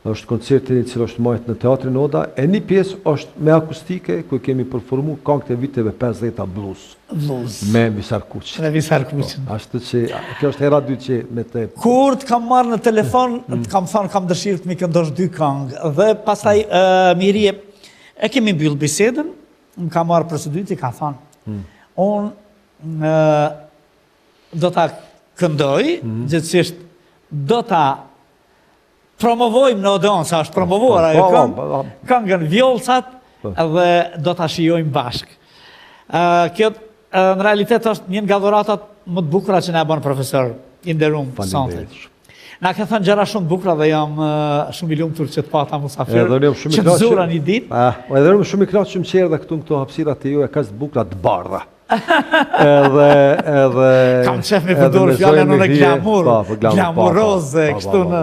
Është koncerti i cili është majtë në Teatrin Oda, e një pjesë është me akustike, ku kemi performu kangët e viteve 50-ta blues. Blues. Me Visar Kuqin. Me Visar Kuqin. Po, ashtu që, kjo është hera dytë që me të... Kur të kam marrë në telefon, mm. të kam thonë kam dëshirë të m'i këndosh dy kangë, dhe pastaj mm. Mihrije, e kemi mbyllë bisedën, më ka marrë për së dyti, ka thonë, mm. unë do ta këndoj, mm. gjithsesi do ta promovojmë në Odeon, sa është promovuar ajo po, po, këngë, po, këngën Vjollcat dhe do ta shijojmë bashkë. Kjo në realitet është një nga dhuratat më të bukura që na e bën profesor i nderum sonte. Na ke thënë gjëra shumë të bukura dhe jam shumë i lumtur që të pata musafir. Edhe unë jam shumë i kënaqur. Që të zura një ditë. Ah, edhe unë jam shumë i kënaqur që erdha këtu në këto hapësira të juaja kaq të bukura të bardha. Edhe edhe Kam qef me përdor fjalën unë glamur, po, po, glamuroze, po, kështu në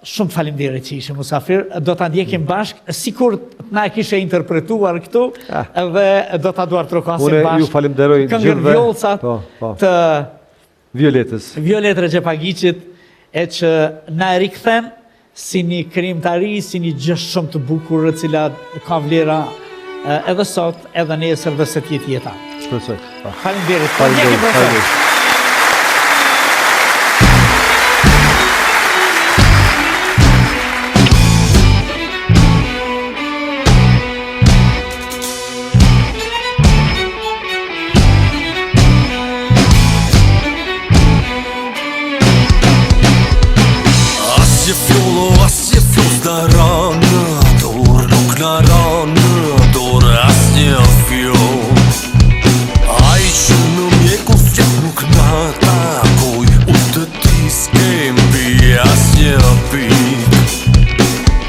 Shumë faleminderit që ishe musafir. Do ta ndjekim mm. bashkë, sikur na e kishe interpretuar këtu, ah. edhe do ta duartrokasim bashkë. Unë ju falenderoj gjithëve. Këngën Vjollcat të Violetës. Violetë Rexhepagiqit e që na e rikthen si një krijimtari, si një gjë shumë të bukur e cila ka vlera edhe sot, edhe nesër dhe sa të jetë jeta. Shpresoj. Faleminderit. Faleminderit. Faleminderit. Asnjë fjollë, asnjë fjollë s'na ra në dorë Nuk na ra në dorë asnjë fjollë Ai që në mjegull flet nuk na takoi Unë të ti s'kem pi asnjë pikë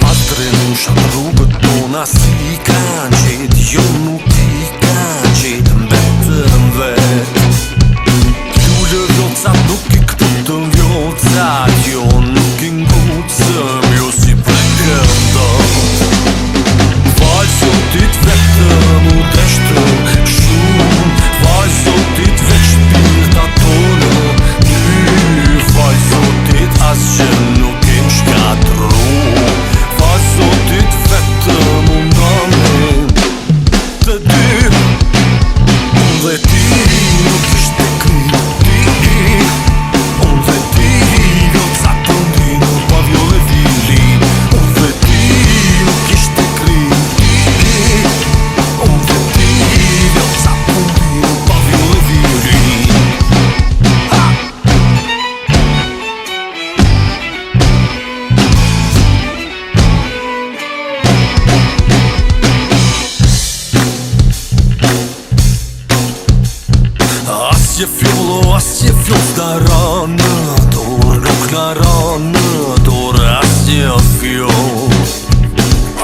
Pas Drenushat rrugët tona s'i kanë gjetë Jo nuk i kanë gjetë mbetëm vetë Lule vjollcat nuk i këputëm vjollcat Jo nuk i ngucëm Jo s'i prekëm dot Falë Zotit vetëm u deshtëm shumë Falë Zotit veç shpirtat tonë Dy Falë Zotit asgjë nuk kem shkatrru Falë Zotit vetëm u ndamë Të dy Unë dhe ti nuk ishte krim Ti Unë dhe ti Vjollcat po ndin Pa vjollë e violinë Unë dhe ti nuk ishte krim Ti Unë dhe ti Vjollcat po ndin Pa vjollë e violinë Ha! Asnjë fjollë, asnjë fjollë s'na ra në dorë Nuk na ra në dorë asnjë fjollë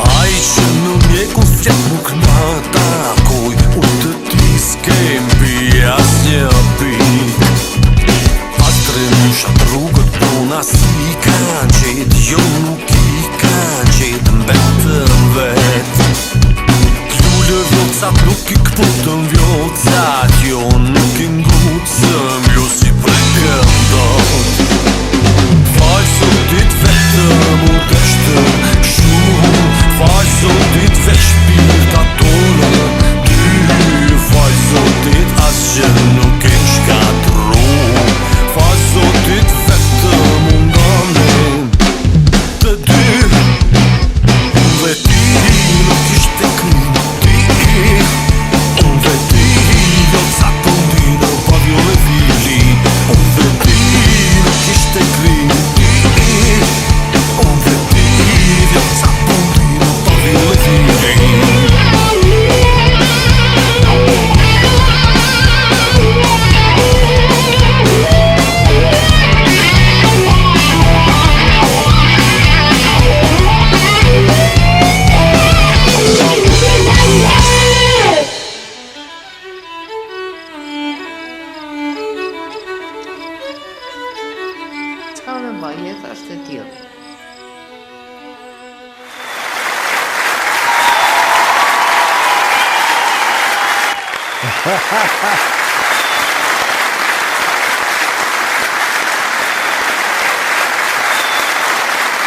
Ai që në mjegull flet nuk na takoi Unë të ti s'kem pi asnjë pikë Pas Drenushat rrugët tona s'i kanë gjetë Jo nuk i kanë gjetë mbetëm vetë Lule vjollcat nuk i këputëm vjollcat Jo nuk i ngucëm Jo s'i prekëm dot Falë Zotit vetëm u deshtëm shumë Falë Zotit veç shpirtat tonë Dy Falë Zotit asgjë nuk e.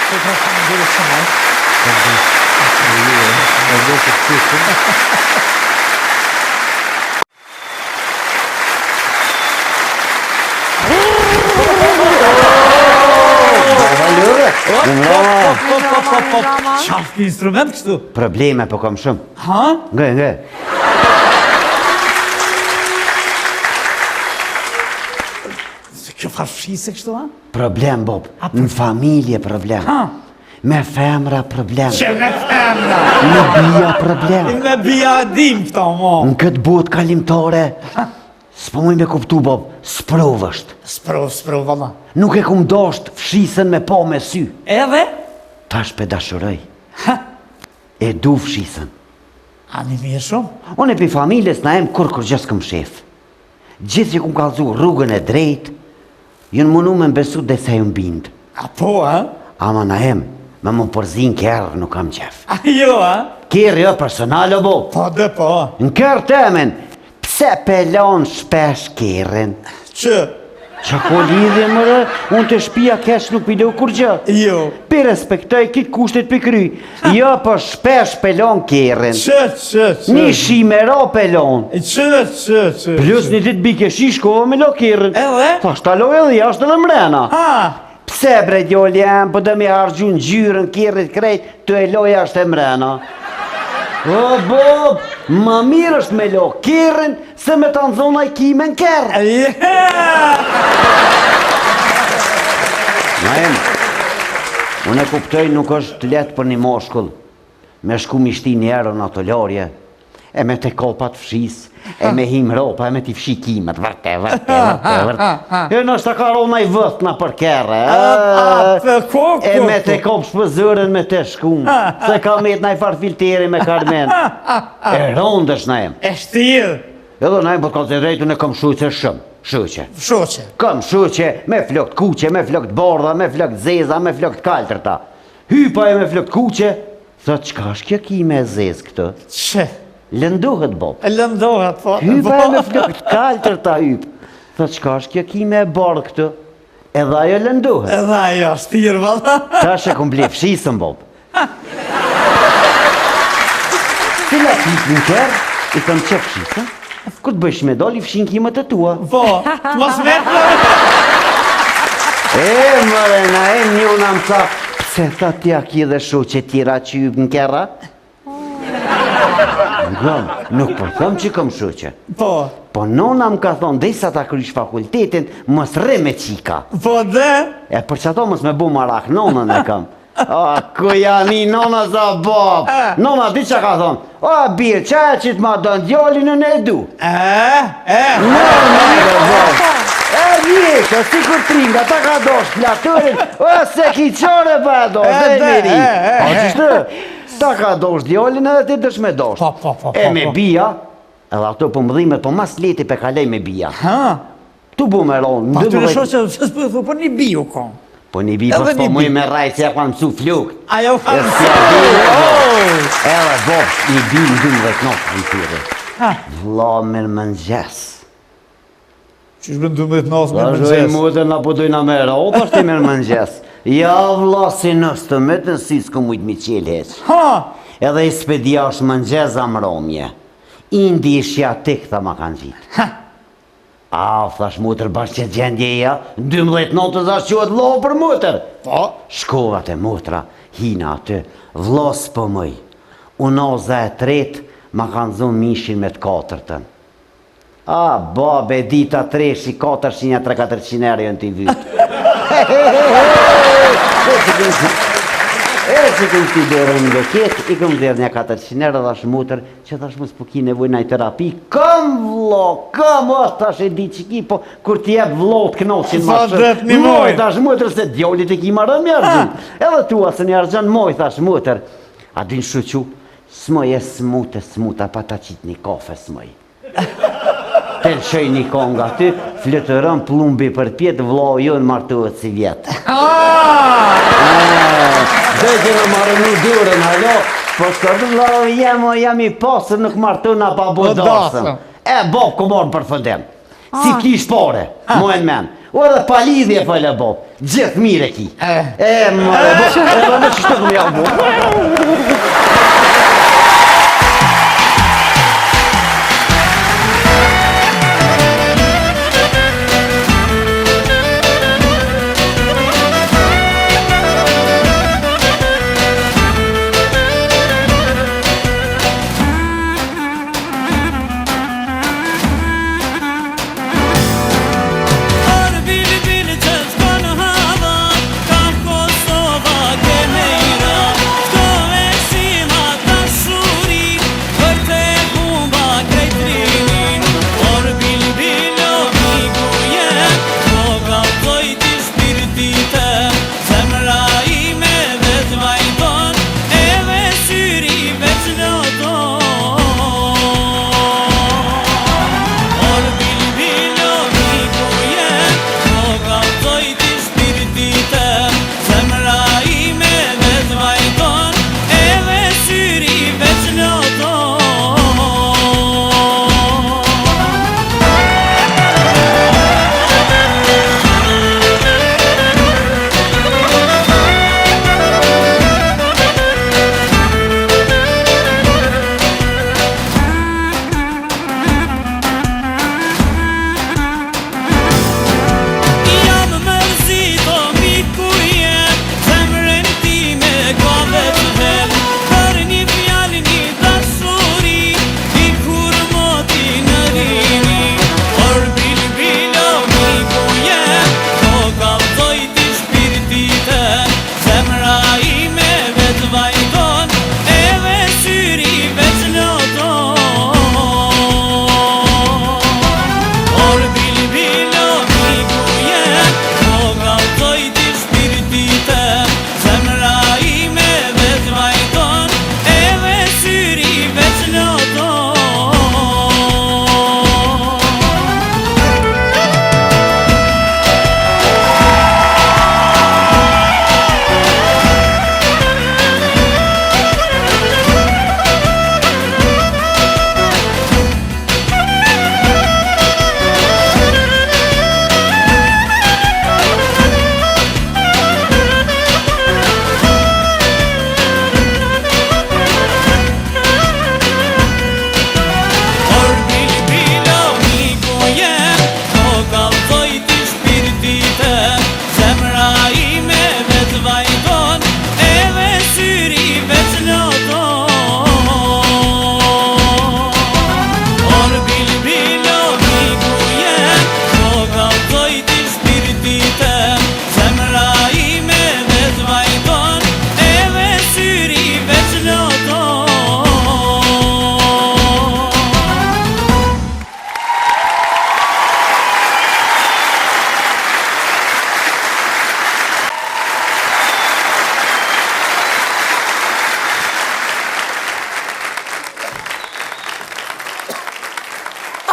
Faleminderit shumë. Faleminderit. Qafë instrument kështu? Probleme po kam shumë. Ha? Ngë, ngë. Se kjo farë fshise kështu, ha? Problem, Bob. Në familje problem. Ha? Me femra problem. Që me femra? Me bija problem. Me bija dim këto, mo. Në këtë botë kalimtare, s'po muj me kuptu, Bob, sprovë është. Sprovë, sprovë, valla. Nuk e kum dosht fshisën me pa me sy. Edhe? Tash pe dashuroj. Ha? E du fshisën. Ani mirë shumë. Unë e pi familjes Naim kurr kurgjë s'kum mshef. Gjithë që kum kallzu rrugën e drejtë, Jon munu me m'besu derisa jon bind. A po, a? Ama Naim, me m'u përzi në kerr nuk kam qef. A jo, a? Kerri o personal o bo. Po de po. Në kerr temin, pse pe lon shpesh kerrin? Që? Qa ko lidhje more, unë te shpia keq nuk pi lo kurgjë. Jo. Pi respektoj krejt kushtet pi kryj. Jo, po shpesh pe lon kerrin. Që, që, që. Një shi me ra pe lon. Që, që, që. Plus një ditë bike shi shkova me lo kerrin. Edhe? Thash ta loj edhe jashtë edhe mrena. Ha. Pse bre djali jem, po do me harxhu ngjyrën kerrit krejt, tu e lo jashtë e mrena. O, Bob, ma mirë është me lo kerrin, se me ta nxon ai kime në kerr. Naim, unë e kuptoj nuk është lehtë për një mashkull, me shku mi shti një euro në ato larje, e me te kopat fshis, e me hi mropa, e me t'i fshi kimet, vërte, vërte, vërte, vërte. E nështë ka ro naj vëth nëpër kerre, e me te kop shpëzërën me te shku, se ka met naj farë filteri me karmen. E rondë është Naim. E shtirë. Edhe Naim, po ka të drejtë, unë kam shoqe shumë, shoqe. Shoqe. Kam shoqe me flokë të kuqe, me flokë të bardha, me flokë të zeza, me flokë të kaltërta. Hyp ajo me flokë të kuqe, Thot, çka është kjo kime e zezë këtu? Që? Lëndohet, Bob. Lëndohet, po. Hyp ajo me flokë të kaltërta hyp. Thot, çka është kjo kime e bardhë këtu? Edhe ajo lëndohet. Edhe ajo, shtirë, valla. Tash e kum ble fshisën, Bob. Cila hip në kerr, i thom qe fshisën, kur të bëjsh me dal, i fshin kimet e tua. Po, mos me të. E, more, Naim njona më tha, pse tha ti a ki dhe shoqe tjera që hyp në kerra? Nga, nuk po thom që kom shoqe. Po. Po nona më ka thonë, derisa ta krysh fakultetin, mos rri me qika. Po dhe? E për qato mos me bu marak, nonën e kam. A, ku ja një nona za bab. Nona di që ka thonë, o, bir, qa e që të ma donë djalin unë e du. E, e. Normal, o, bab. E, vjeshë, si kur tringa, ta ka dosh platorin, o, se ki qore pa e dosh, dhe e miri. A, që shtë, ta ka dosh djalin edhe ti dësh me dosh. Po, po, po, E po, me po. bija, edhe ato po më dhimet, po mas leti pe kalej me bija. Ha? Tu bu me ronë, Pa në të shoqe, se s'po thu, po një bi u kon. Po një bi, po s'po muj me rrajt, se ja kanë mësu flokët. Ajo kanë mësu oh! Edhe, bob, një bi në 12 natë, në thirri. Vlla, mirëmëngjes. Qysh në 12 natë, mirëmëngjes? Vazhoj, motër, na po dojna me ra, po është mirëmëngjes. Ja, vlla, si nësë të metën, si s'ko mujtë mi qelë heq. Ha! Edhe i s'pe di a është mëngjes a mramje. Indi i shiatik, tha ma kanë gjitë. Ha! A, thash motër, bash që gjendje ja, në 12 natës ashtë quhet vllau për motër. Po? Shkova te motra, hina aty, vlla s'po muj. Unaza e tretë, ma kanë zonë mishin me të katërtën. A, babe, dita treshi, 400, 3-400 euro janë t'i vytë. E që këm shti dorën në loket, i këm dherë një 400 euro, dhash motër, Që thash mos po ki nevojë naj terapi, kam vllo, kam o thash e di që ki, po kur t'i jep vllo të knaqin ma shumë. Një moj, thash motër se djallit e ki ma rëmë harxhun. Edhe tua se një harxhon moj, thash motër. A din shuqu, s'moj e smute, smuta, pa ta qitë një kafe s'moj. Të lëshoj një kongë aty, fluturon plumbi përpjetë, vllau jonë martohet sivjet. Ah! Dhe që në marrë një durën, halo, po sot vllau jem, o jam i pasur, nuk martona pa bo Po dasëm. dasëm. E bab kom ardh në përfundim. Si kish pare, mu e në men. O edhe pa lidhje po e le bab, gjithë mirë e ki. E, më e bab, edhe më që shtë më jau bo.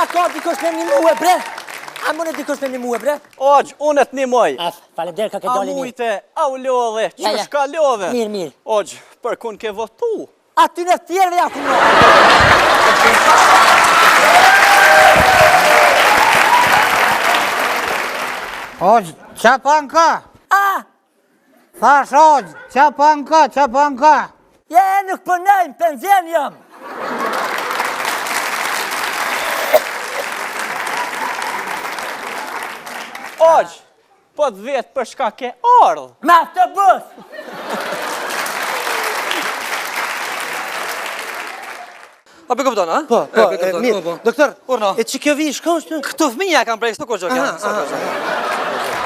A ka dikush me m'nimue, bre? A mundet dikush me m'nimue, bre? Hoxhë, unë të nimoj. A, faleminderit ka ke A dalë mirë. mujte, a u lodhe, Ja, ja. qysh kalove? Mirë, mirë. Hoxhë, për kun ke votu? Atyne tjerëve ja ku Hoxhë, qa panka? A, Thash hoxhë, qa panka, qa panka? je nuk punoj, në penzion jam. Hoxhë, po të vetë për shka ke ardhë. Me autobus. A po kupton, a? Po, po, e, kupton, mirë. po, po. Doktor, Urno. e që kjo vi, shka është? Këto fëmija kanë prej, s'o kurgjo kjo. Aha, s'o aha. kurgjo.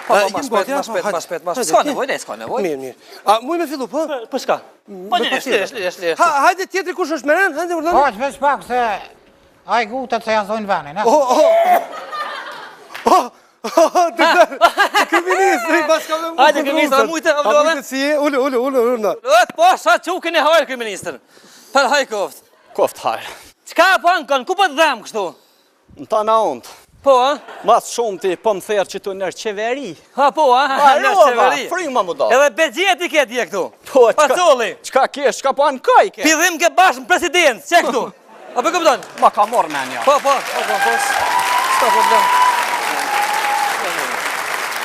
Po, po, ma Jem shpejt, gati, ma a? Po, shpejt, ma hajde. shpejt, ma Hajde, shpejt. S'ka ti. nevojë, ne, s'ka nevojë. Mirë, mirë. A, muj me fillu, po? Po s'ka. Po lirisht, lirisht, lirisht, lirisht. Ha, hajde tjetri kush është me rend, hajde urdhëni. Hoxhë, veç pak se ai ngutet se ja zojnë venin, a? Oh, oh, oh, oh, doktor, kryeministri paska me mu. Hajde, kryeministër, a mujte, a A vlodhe? mujte si je? Ulu, ulu, ulu, ulu. Ët, po, sa qukin e hajrë, kryeministër. Për haj koft. Koft hajrë. Çka e pankon, ku po të dhem kështu? Në ta na unë. Po, a? Mas shumti, po më therë që tu nër qeveri. Ha, po, a? Nër qeveri. Fryma më do. Edhe Bexheti ke dje këtu. Po, çka... Pacolli. Çka ke, çka po ankoj ke? Pidhim ke bashkë në presidencë, që këtu? A po kupton? Ma ka marrë menja. Po, po, po, po, po. S'ka problem.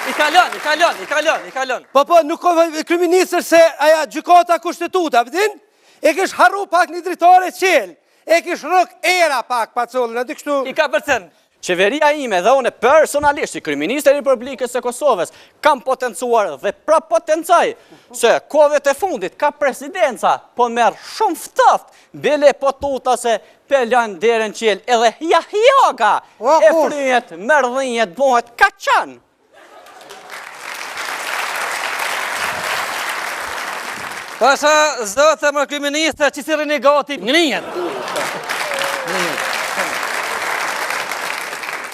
I kalon, i kalon, i kalon, i kalon. Po, po, nuk ka kryeministër se aja gjykata kushtetute, a din? E kish harru pak një dritare qelë. E kish rrok era pak Pacollin, aty kështu. I ka përcen. Qeveria ime dhe unë personalisht si kryeministër i Republikës së Kosovës kam potencuar dhe prap potencoj se kohëve të fundit ka presidenca po merr shumë ftoft, bile po tuta se pe lën derën çel edhe Jahjaga e fryhet merr dhijet bëhet kaçan. Pasha, zotë më kryeministër, që si rrini gati, ngrihet. Ngrihet.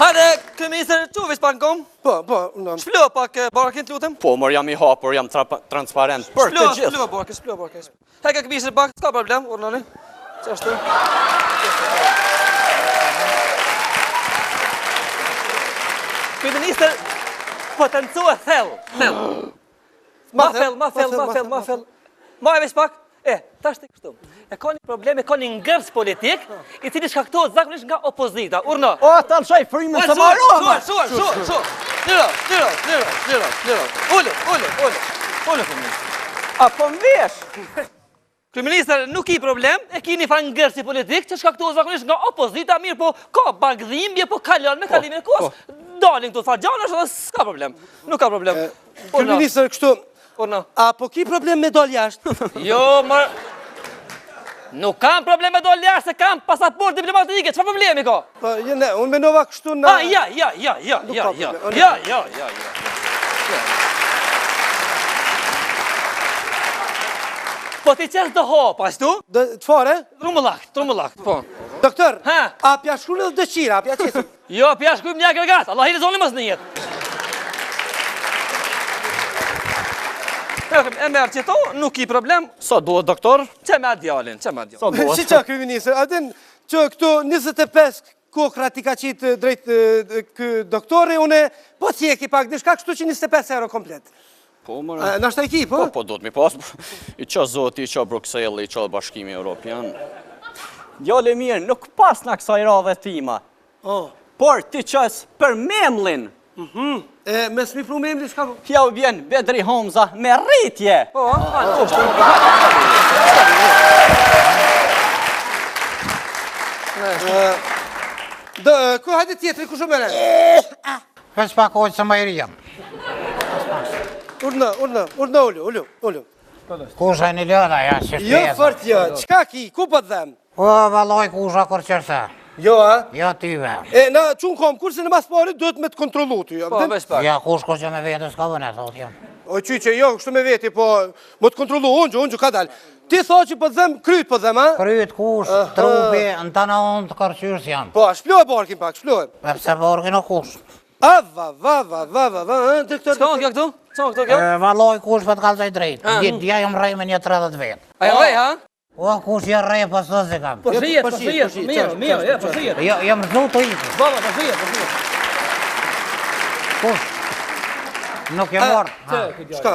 Hajde, kryeministër, çu veç pak n'kom? Po, po, në. Shplo pak eh, barkin, të lutem. Po, mor jam i hapur, jam transparent për të gjithë. Shplo barkin, shplo barkin. Hajde, këmishën pak, s'ka problem, urnoni. Qashtu? Kryeministër, potencoe thellë, thellë. Ma thellë, ma thellë, ma thellë, ma thellë. Ma e veç pak, e, tash të kështu. E ka një problem, e ka një ngërç politik, i cili shkaktohet zakonisht nga opozita. Urno. O, ta lëshoj frymën të marrova. Shuar, shuar, shuar, shuar. Liro, liro, liro, liro, liro. Ulu, ulu, ulu. Ulu, kryeministër. A po m'vesh? Kryeministër, nuk ki problem, e ki një farë ngërçi politik që shkaktohet zakonisht nga opozita, mirë po ka pak dhimbje, po kalon me po, kalimin e kohës. Po. Dalin këto farë gjanash edhe s'ka problem. Nuk ka problem. Kryeministër, kështu, A po ki problem me dal jashtë? Jo, mër... Nuk kam problem me dal jashtë, se kam pasaportë diplomatike, çfarë problemi ka? Po, jo, ne, unë menova kështu në... A, ja, ja, ja, ja, ja, ja, ja, ja, ja, ja. Po ti qes do hap, ashtu? Do, të fare? Rumullak, rumullak, po. Doktor, a pja shkru edhe dëshira, a pja qesim? Jo, pja shkrujmë një agregat, Allah i zoni mos një jetë. E merr qëto, nuk ki problem. Sa duhet, doktor? Qe me atë djalin, qe me atë djalin. Sa duhet? Si qa, kryeministër, a din që këto 25 kokra ti ka qitë drejt kë doktori, une po t'jeki pak diçka, kështu që 25 euro komplet. Po, mërë. Nashta i ki, po? Po, po, duhet mi pas. I qa Zoti, i qa Bruxelli, i qa Bashkimi Europian. Djalë i mirë, nuk pas në kësaj radhe tima. Oh. Por ti qes për memlin. Mhm. E me s'mi pru memlin çka po? Ja u vjen Bedri Hamza me rritje. Po, po, po. Do, ku hajde tjetri, kush u mere? Veç pak ojtë se më i ri jam. Urdhno, urdhno, urdhno, ulu, ulu, ulu. Kush e një lëda, ja, që Jo, fort jo, çka ki, ku po të dhem? Po, vallaj kusha kur qërse. Jo, a? Jo, tyve. E, na, qu në kom, kurse në mas pari, duhet me të kontrollu ty, Po, veç pak. Ja, kush kur që me vete s'ka vënë, thot jam. O, qy që jo, kështu me veti, po, më të kontrollu, unë që, unë që ka dalë. Ti tho që po të dhem, kryt po të dhem, a? Kryt, kush, trupi, në të në unë të kërqyrs jam. Po, shplohe barkin pak, shplohe. E pse barkin o kush? A, va, va, va, va, va, va, ë, doktor... Çka kjo këtu? Çka këtu kjo? E, vallaj kush po të kallzoj drejt. Një dje jam rrej me një 30 vetë. A jam rrej, ha? O, kush je rrej, po së se kam. Po shihet, po shihet, mirë, mirë, ja, po shihet. Jo, jam rëzu të ikë. Baba, po shihet, po shihet. Kush? Nuk e morë. Çka,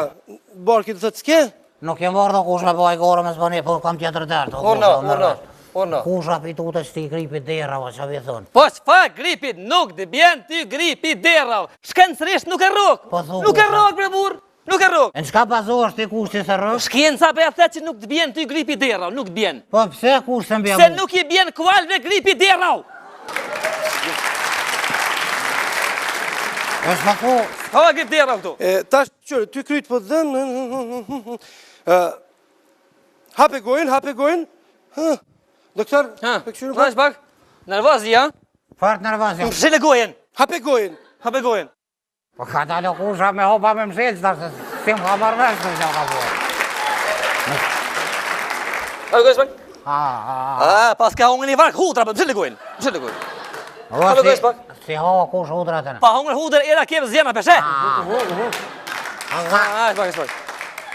barki të thotë s'ke? Nuk e morë dhe kush me baj gore me s'bani, po kam tjetër dert. Urno, urno, urno. Kush a pitute që ti gripi derrave, që vi thonë. Po çfarë gripi nuk të bjen ty gripi derrave. Shkencërisht nuk e rrok. Po thu, Nuk e rrok bre burr. Nuk e rrok. E në çka bazohesh ti kush ti se rrok? Shkenca po ja thotë që nuk të bjen ty gripi derrave, nuk të bjen. Po pse kush se m'bjen? Se nuk i bjen kualve gripi derrave. Është më ku? Ka grip derrave këtu. E, tash, qërë, ty kryt po të dhem... Hape gojën, hape gojën. Doktor, ha, po pak. Nervoz ja? Fort nervoz jam. Mshele gojën. Hape gojën. Hape gojën. Po ka dalë kusha me hopa me mshelë, tash se si më ka marrë vesh të që ka bërë. A gojën pak? Ha, ha, ha. A, pas ka hongër një varg hudra, po mshele gojën. Mshele gojën. O, Hape si, gojën pak. si ha kush hudra të në. Pa hongër hudër era kep zjema peshe. Ha, Ah, pak, pak.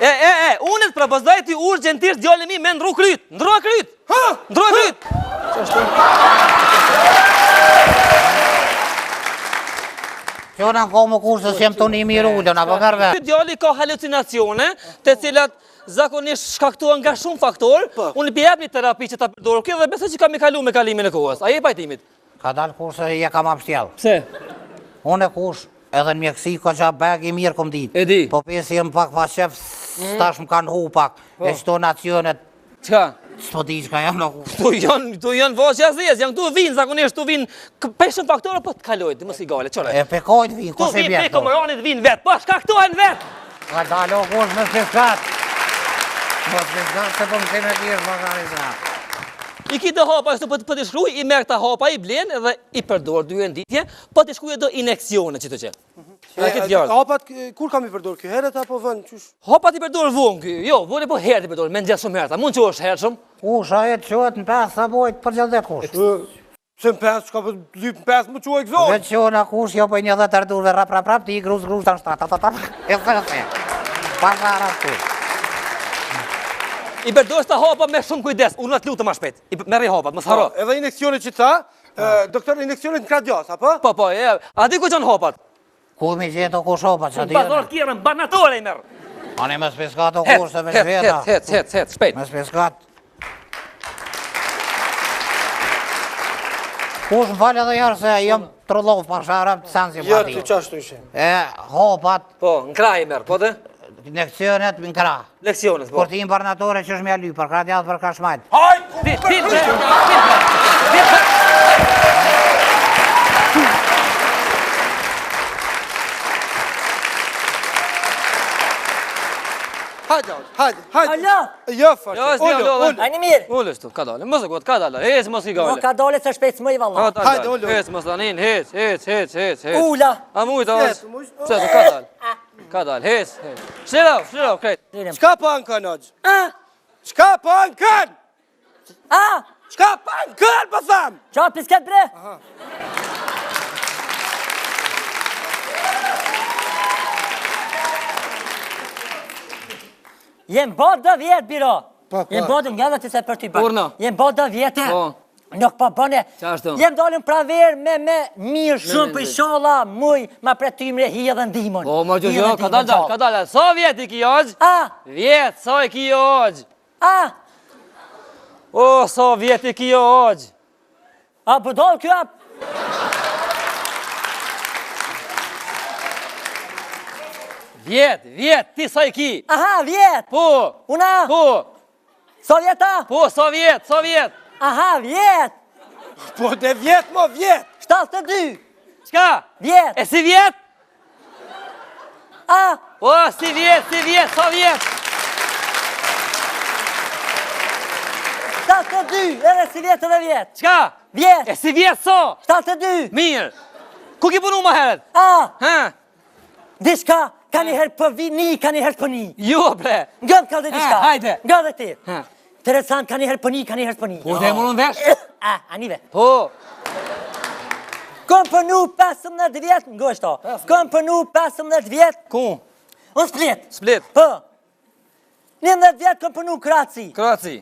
E, e, e, unë të propozoj ty urgjentisht djalë mi me ndru kryt. Ndru kryt. Ha! Ndru kryt. Kjo në kohë më kurse s'jem të një mirë ullën, apo merr vesh. Ky djali ka halucinacione, të cilat zakonisht shkaktohen nga shumë faktorë. Po. Unë i jap një terapi që ta përdorë kjo dhe besoj që ka me kalu me kalimin e kohës. A je pajtimit? Ka dalë kurse je kam apshtjell. Pse? Unë e kush, edhe në mjekësi ka qa beg i mirë kom ditë. E di. Po pesi jem pak pa qef, mm. tash më kanë hu pak. Po. E qëto nacionet Çka? S'po di çka janë në Këtu janë, këtu janë vaqja zezë, janë këtu vinë, zakonisht këtu vinë, prej shumë faktorë, po të kalojë, dhe mos i gale, qëre. E pekojt vinë, ku se bjerë. Këtu vinë, pej vinë vetë, po shkaktohen vetë. Ka dalo kush me spiskat. Po spiskat se po më se me tjerë, po ka risa. I ki do hapa, ashtu po të po shkruj, i merr këta hapa, i blen dhe i përdor dy herë në ditë, po të shkruaj do injeksione që të qenë. Hapat, kur kam i përdor ky herët apo vonë, qysh? Hapat i përdor vonë ky, jo, vonë po herët i përdor, me mëngjes shumë herët, mund që është herët shumë? Kush, a e çohet në pesë, sa bojt për gjallë dhe kush? Se në pesë, çka për po lypë në pesë, më çu e gëzon? Dhe që në kush, jo për një dhe të ardurve, rap, rap, rap, ti i grus, grus, të në shtatë, ta, ta, ta, e thë, e thë, pa rap, kush. I përdor këta hapa me shumë kujdes, unë të lutem ma shpejt, i merri hapat, mos harro. Po, edhe injeksionet që tha, Doktor, injeksionet në krah djathtë, apo? Po, po, e, a di ku janë hapat? Ku mi gjetë o kush hapat, që di? Në pazar kjerën, barnatore i merr. Ani me spiskat o kush, se me shveta. Het, het, het, het, shpejt. Me spiskat. Kush më falë edhe jarë se jam trullov pa sharë, të sensi pa ti. Jo, të qashtu ishe. E, hapat. Po, në krah i merr, po dhe? Injeksionet në krah. Injeksionet, po. Kur ti në barnatore që është me aly, për krah djathtë, për krah shmajt. Hajt! Ti, ti, ti, ti, Hajde, hajde, hajde. Alo! Jo, fërë. Jo, s'di, alo, alo. Ajni mirë. Ulu shtu, ka dale, mos e gotë, ka dale, hec, mos i gale. No, ka dale se shpejt s'muj, valla. Hajde, ulu. Hec, mos tanin, hec, hec, hec, hec, hec. Ula. A mujtë, a? Pse, ka dale. Ka dal, hec, hec. Shliro, shliro, krejt. Çka po ankon, hoxhë? A? Çka po ankon? A? Çka po ankon, po tham? Qa pisket bre? Jem bo do vjetë, biro. Po, po. Jem bo do nga dhe të se për t'i bërë. Urno. Jem bo do vjetë. Po. Nuk po bëne. Qashtu? Jem dalën praver me me mirë shumë për inshallah muj ma pret ymre hi edhe ndihmon. Po, më gjë, jo, ka dalë, ka dalë. Sa vjet i ki hoxhë? A? Vjet, sa i ki hoxhë? A? O, sa vjet i ki hoxhë? A, budall kjo a? Vjet, vjet, ti sa i ki? Aha, vjet. Po. Una? Po. Sa vjeta? Po, sa vjet, sa vjet? Aha, vjet! Po, dhe vjet, mo, vjet! 72! Çka? Vjet! E si vjet? A? Po, si vjet, si vjet, sa vjet? 72, edhe si vjet edhe vjet. Çka? Vjet! E si vjet, sa? 72! Mirë! Ku ki punu ma herët? A? Ha? Diçka, ka një herë për vi, një, ka një herë për një. Jo, bre. Nga më ka dhe diçka. Hajde. Nga dhe ti. Interesant, ka një herë për një, ka një herë për një. Po, dhe e morën vesh? A, a nive. Po. Kom punu 15 vjet, ngoshto. Kom punu 15 vjet. Ku? Në Split. Split. Po. 11 vjet kom punu Kroaci. Kroaci.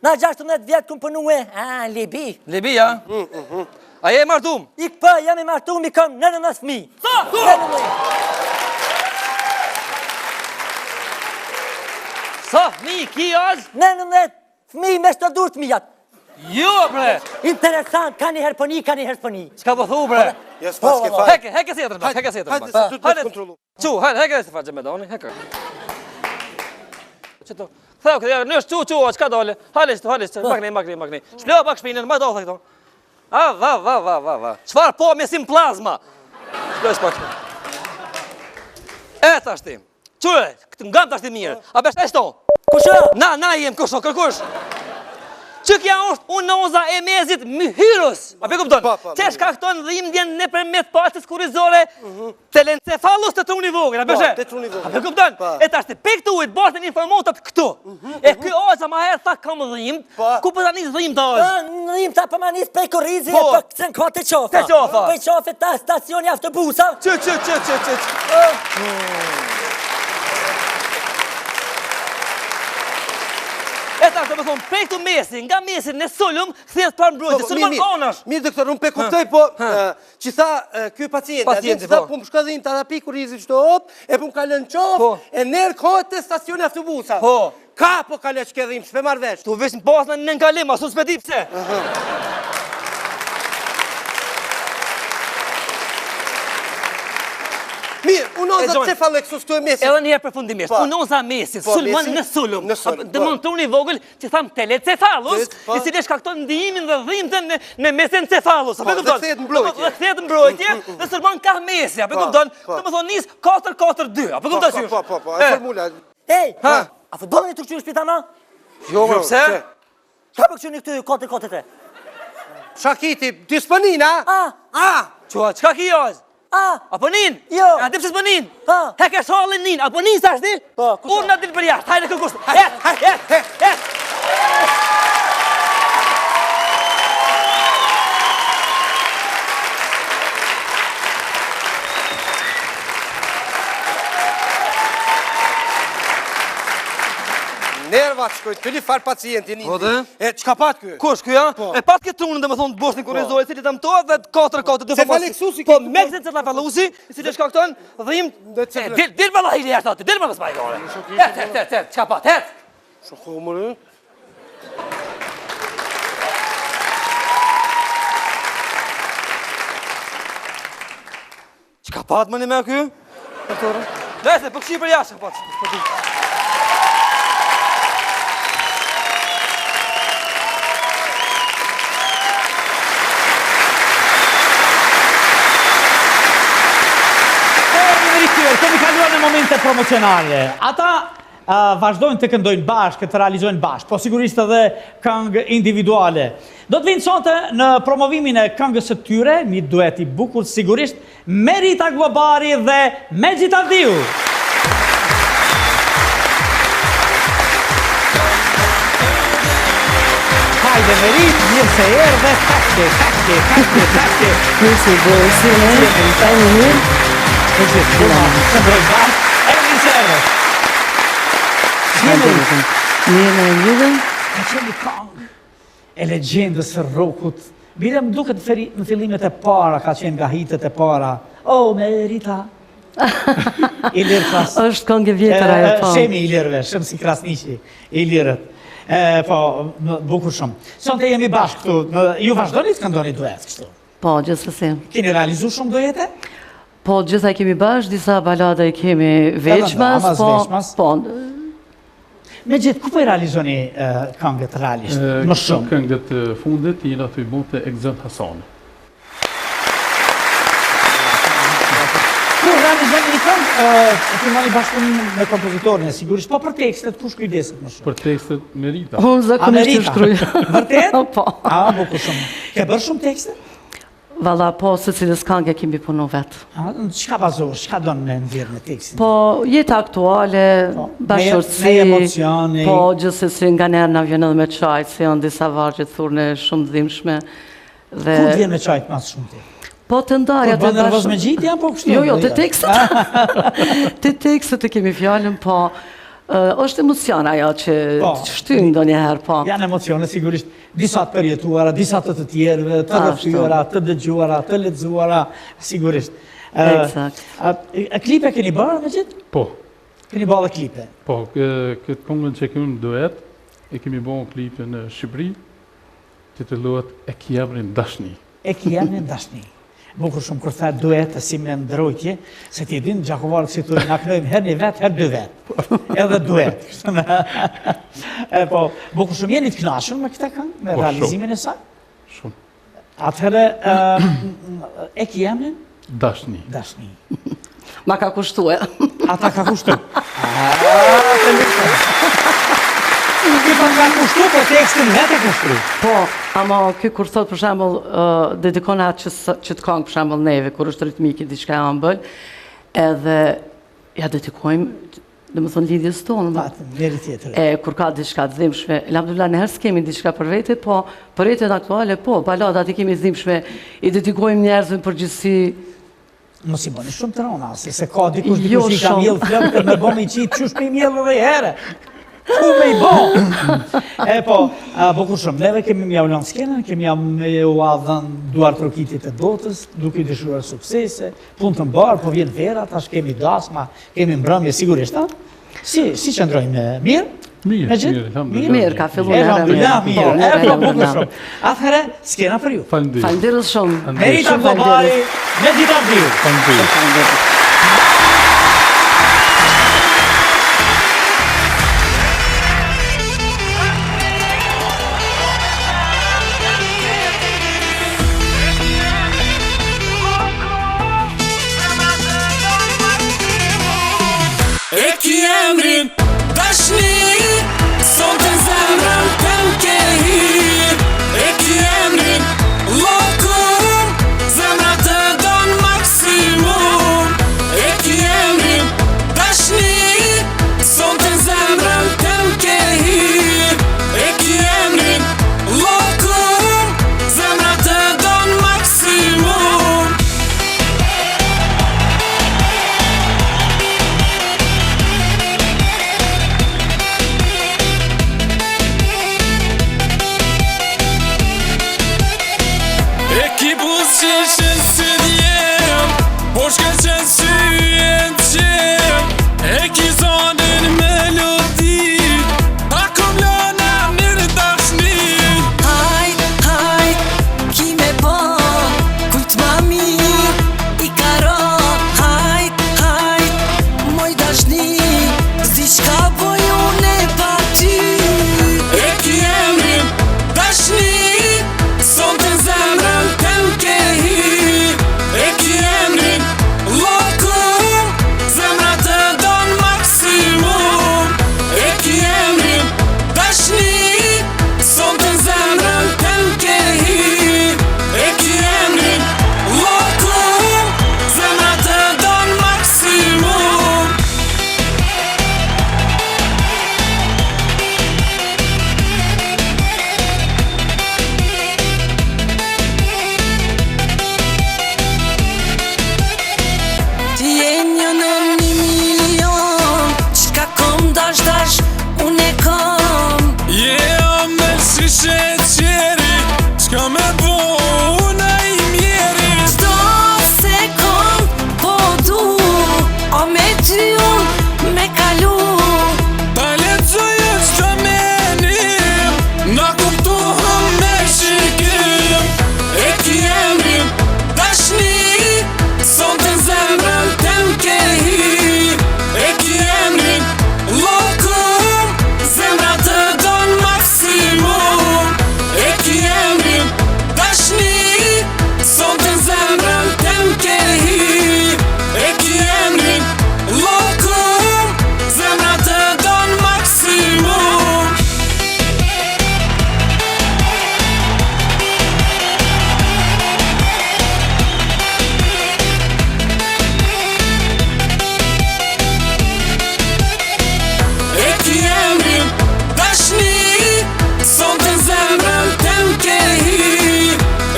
Na 16 vjet kom punu e, a, Libi. Libi, ja? Mm, mm, mm. A je martum? Ik po, jam i martum, i kom 19 fmi. Sa? 19. Sa fmi ki az? 19 fmi me shto dur të mijat. Jo, bre! Interesant, ka një herë për një, ka një herë për një. Çka po thu, bre? Jo, s'pas ke faj. Heke, heke si jetën, heke si jetën. Hajde, se du të të kontrollu. Çu, hajde, heke si faqe me doni, heke. Çto? Theu, këtë, në është çu, çu, çka dole? Hajde, çtu, hajde, çtu, makni, makni, makni. Shplo pak shpinën, ma do këto. A, va, va, va, va, va. Çfarë po me sim plazma? Shplo pak. E tash ti. Çu, këtë ngam tash ti mirë. A besh ashtu? Kush ë? Na, na jem kush, kërkush. Që kja është unoza e mezit myhyrës. A pe kupton? Po, po, Që shkakton dhimbjen nëpërmjet palcës kurrizore telencefalus te truni vogël, a Po, beshe? te truni vogël. A pe kupton? Po. E tash te pek të ujt barten informatat këtu. E ky axha ma herë tha kam dhimt, Po. ku po tani dhimt axha? Në dhimta për ma nis prej kurrizi Po. e për këcën ka te qafa. Te qafa. Prej qafe ta stacioni autobusa. Që, që, që, që, që, që. E. E tash domethonë, prej këtu mesi, nga mesi në sulm, kthehet pa mbrojtje, Po, sulmon mirë, mirë. anash. Mirë, doktor, unë pe kuptoj, po, që tha ky pacienti, Pacienti, që tha, po. po më shka dhimt ata pi kurrizit qëto hop, e po më kalon n'qafë, Po. e nërë kohët te stacioni autobusa. Po. Ka po kalon që ke dhimt, s'pe marr vesh. Tu veç në pas në nënkalim, asu s'pe di pse. Mirë, unoza E, Gjoni. cefaleksus këtu e mesit. Edhe një herë përfundimisht, Po. unoza mesit, Po, sulmon mesi, në sulm. në sulm, po. Dëmton truni i vogël që tham telecefalus, Po. i cili shkakton ndijimin dhe dhimbjen në në mesencefalus. Apo Po, dhe kupton? kthehet në mbrojtje. Dhe kthehet në mbrojtje dhe sulmon kah mesi, apo Po, kupton? po. Domethënë nis 4-4-2, apo Po, kupton po, qysh? po, po, po, e formula. Ej, Ha. a futbollin e të këqyr shpita ma? Jo, më pse? Qa për këqyr një këty 4-4-3? Shakiti, disponina? A, A, Qa, çka ki jaz? a, Apo nin? Jo. A di pse s'po nin? Ha. He ke shallin nin, apo nin sa është? Po, kush Unë na dil për jashtë, hajde kërkush. Het, het, het. Nerva të shkojnë, të li farë pacienti një. Po dhe? E, qka pat ky? Kush ky, ha? Po. E pat këtë trunin, domethënë të boshtin kurrizor, i cili dëmtohet dhe 4-4 2 Cefaleksusi Po ki- mesencefalosi, i cili shkakton dhimbje. Dhe E, cefale- Dil, dil valla hili jashtë aty, dil më mos pa i gore. Het, het, het, het, çka pat, het. Shoko, mërë. Çka pat më një me ky? Doktorë. Nëse, po këshi për jashtë, pat. Po ti. E, jemi rikthyer, kemi kaluar në momente promocionale. Ata uh, vazhdojnë të këndojnë bashkë, të realizojnë bashkë, po sigurisht edhe këngë individuale. Do të vinë sonte në promovimin e këngës së tyre, një duet i bukur sigurisht, Merita Globari dhe Mexhit Avdiu. Hajde Merit, mirë se erdhe, take, take, take, take. Mirë se erdhe, si je? Merita, E mirë. E gjithë, puna, të ndroj bashkë, e mirë se erdhe. Si je, Merit? Mirë me juve. Ka qenë një këngë e legjendës së rockut. Bile më duket feri, në fillimet e para, ka qenë nga hitet e para. Oh, Merita. Ilir Kras. Është këngë e vjetër ajo, po. Shemi Ilirëve, Shemsi Krasniqi, Ilirët. E, po, më bukur shumë. Sonte jemi bashkë këtu, në, ju vazhdoni të këndoni duet kështu. Po, gjithsesi. Keni realizu shumë duete? Po, gjitha i kemi bashkë, disa balada i kemi veçmas, ama po, veçmas. po, Mexhit, ku po i realizoni e, këngët realisht? E, Më këto shumë. Këngët e fundit jena tu i bo te Egzent Hasani. Kur realizoni një këngë, e, filloni bashkëpunimin me kompozitorin, e sigurisht, po për tekstet kush kujdeset më shumë? Për tekstet Merita. unë zakonisht i Amerita. shkruaj. Vërtet? Po. A, bukur shumë. Ke bërë shumë tekste? Valla, po, se cilës këngë e kemi punu vetë. A, në çka bazohesh, çka don me nxjerr në tekstin? Po, jeta aktuale, Po, me- bashkëshortësi, me emocione. Po, gjithsesi nga njerë na vjen edhe me qajt, se janë disa vargje thurne shumë të dhimbshme. Dhe Ku të vjen me qajt mas shumë ti? Po të ndarja Kur bën nervoz me gjitja apo kështu? Jo, jo, te tekstet. Te tekstet e kemi fjalën, po ë, është emocion ajo që Po. të shtyn ndonjëherë, po. Janë emocione sigurisht, disa të përjetuara, disa të të tjerëve, të Ashtu. rrëfyera, të dëgjuara, të lexuara, sigurisht. Ë, Eksakt. A, a klipe keni bërë me gjithë? Po, Keni bërë edhe klipe. po, kë- këtë këngën që kemi në duet, e kemi bo klipin në Shqipëri, titullohet E ki emrin Dashni. E ki emrin Dashni. Bukur shumë kur tha duet si me ndrojtje, se ti e din gjakovarët si thonë, na knojmë herë një vet, herë dy vet. Edhe duet. e po, bukur shumë jeni të kënaqur me këtë këngë, me Po, shumë. realizimin e saj? Shumë. Atëherë ë, e ki emrin Dashni. Dashni. Ma ka kushtue. Ata ka kushtu. Ah, të lutem. Ky pa ka kushtu, po tekstin vetë e kushtu. Po, ama ky kur thot për shembull, ë, dedikon atë që, s- që të këngë për shembull neve, kur është ritmiki diçka e ëmbël, edhe ja dedikojmë, domethënë lidhjes tonë. Pa, njëri tjetër. E kur ka diçka të dhimbshme, alhamdulillah në herë s'kemi diçka për vete, po për jetën aktuale po, baladat i kemi dhimbshme, i dedikojmë njerëzve në përgjithësi. Mos i bëni shumë të rona, se se ka dikush Jo dikush i ka shumë. mjell flokët me bë me i qit, qysh me i mjell edhe një herë. Ku me i bo? E po, bukur shumë, neve kemi me jau lënë skenën, kemi ja me ua dhënë duartrokitjet e botës, duke i dëshiruar suksese, punë të mbarë, po vjen vera, tash kemi dasma, kemi mbrëmje, sigurisht, a? Si, si qëndrojmë, mirë? Mirë, mirë, mirë, mirë, ka fillu në rrë mirë. Mirë, po, e po, bukur shumë. Atëherë, skena për ju. Faleminderit. Faleminderit shumë. Merita Kobari, Mexhit Avdiu. Faleminderit. Faleminderit. E ki emrin dashni Sonte n'zemrën tem ke hi E ki emrin Lokum Zemra të don maksimum E ki emrin dashni Sonte n'zemrën tem ke hi E ki emrin Lokum Zemra të don maksimum E ki buzëqeshjen si djem Po shkëlqen sytë qem E ki zanin melodi Ta kom lënë emnin dashni Hajt, hajt, ki me pa Kujt ma mirë i ka ra Hajt, hajt, moj dashni S'di çka boj une pa ty E ki emrin dashni Sonte n'zemrën tem ke hi E ki emrin Lokum Zemra të don maksimum E ki emrin dashni Sonte n'zemrën tem ke hi E ki emrin Lokum Zemra të don maksimum Ti je një në një milion Çka kom dash dash Unë e kom Je ëmbël si sheqeri Çka me bo unë i mjeri Çdo sekund po du O me ty unë me kalu Ta lexoj çdo menim Na kuptohem me shikim E ki emrin dashni Sonte n'zemrën tem ke hi E ki emrin Lokum Zemra të don maksimum E ki emrin dashni Sonte n'zemrën tem ke hi E ki emrin Lokum Zemra të don maksimum E ki emrin dashni Sonte n'zemrën tem ke hi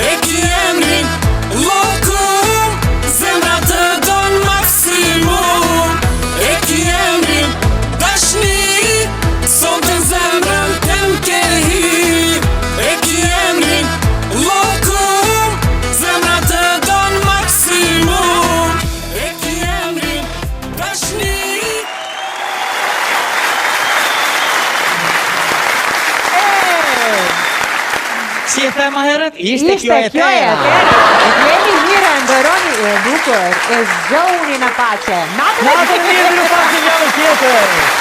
E ki emrin Lokum Zemra të don maksimum E ki emrin dashni Sonte n'zemrën tem ke hi E ki emrin Lokum Zemra të don maksimum E ki emrin dashni Si e the ma herët? Ishte kjo e Ishte kjo e tera. tera. E fleni mirë, e ndërroni e bukur, e zgjohuni në paqe. Natën Natën e mirë, mirupafshim javën tjetër.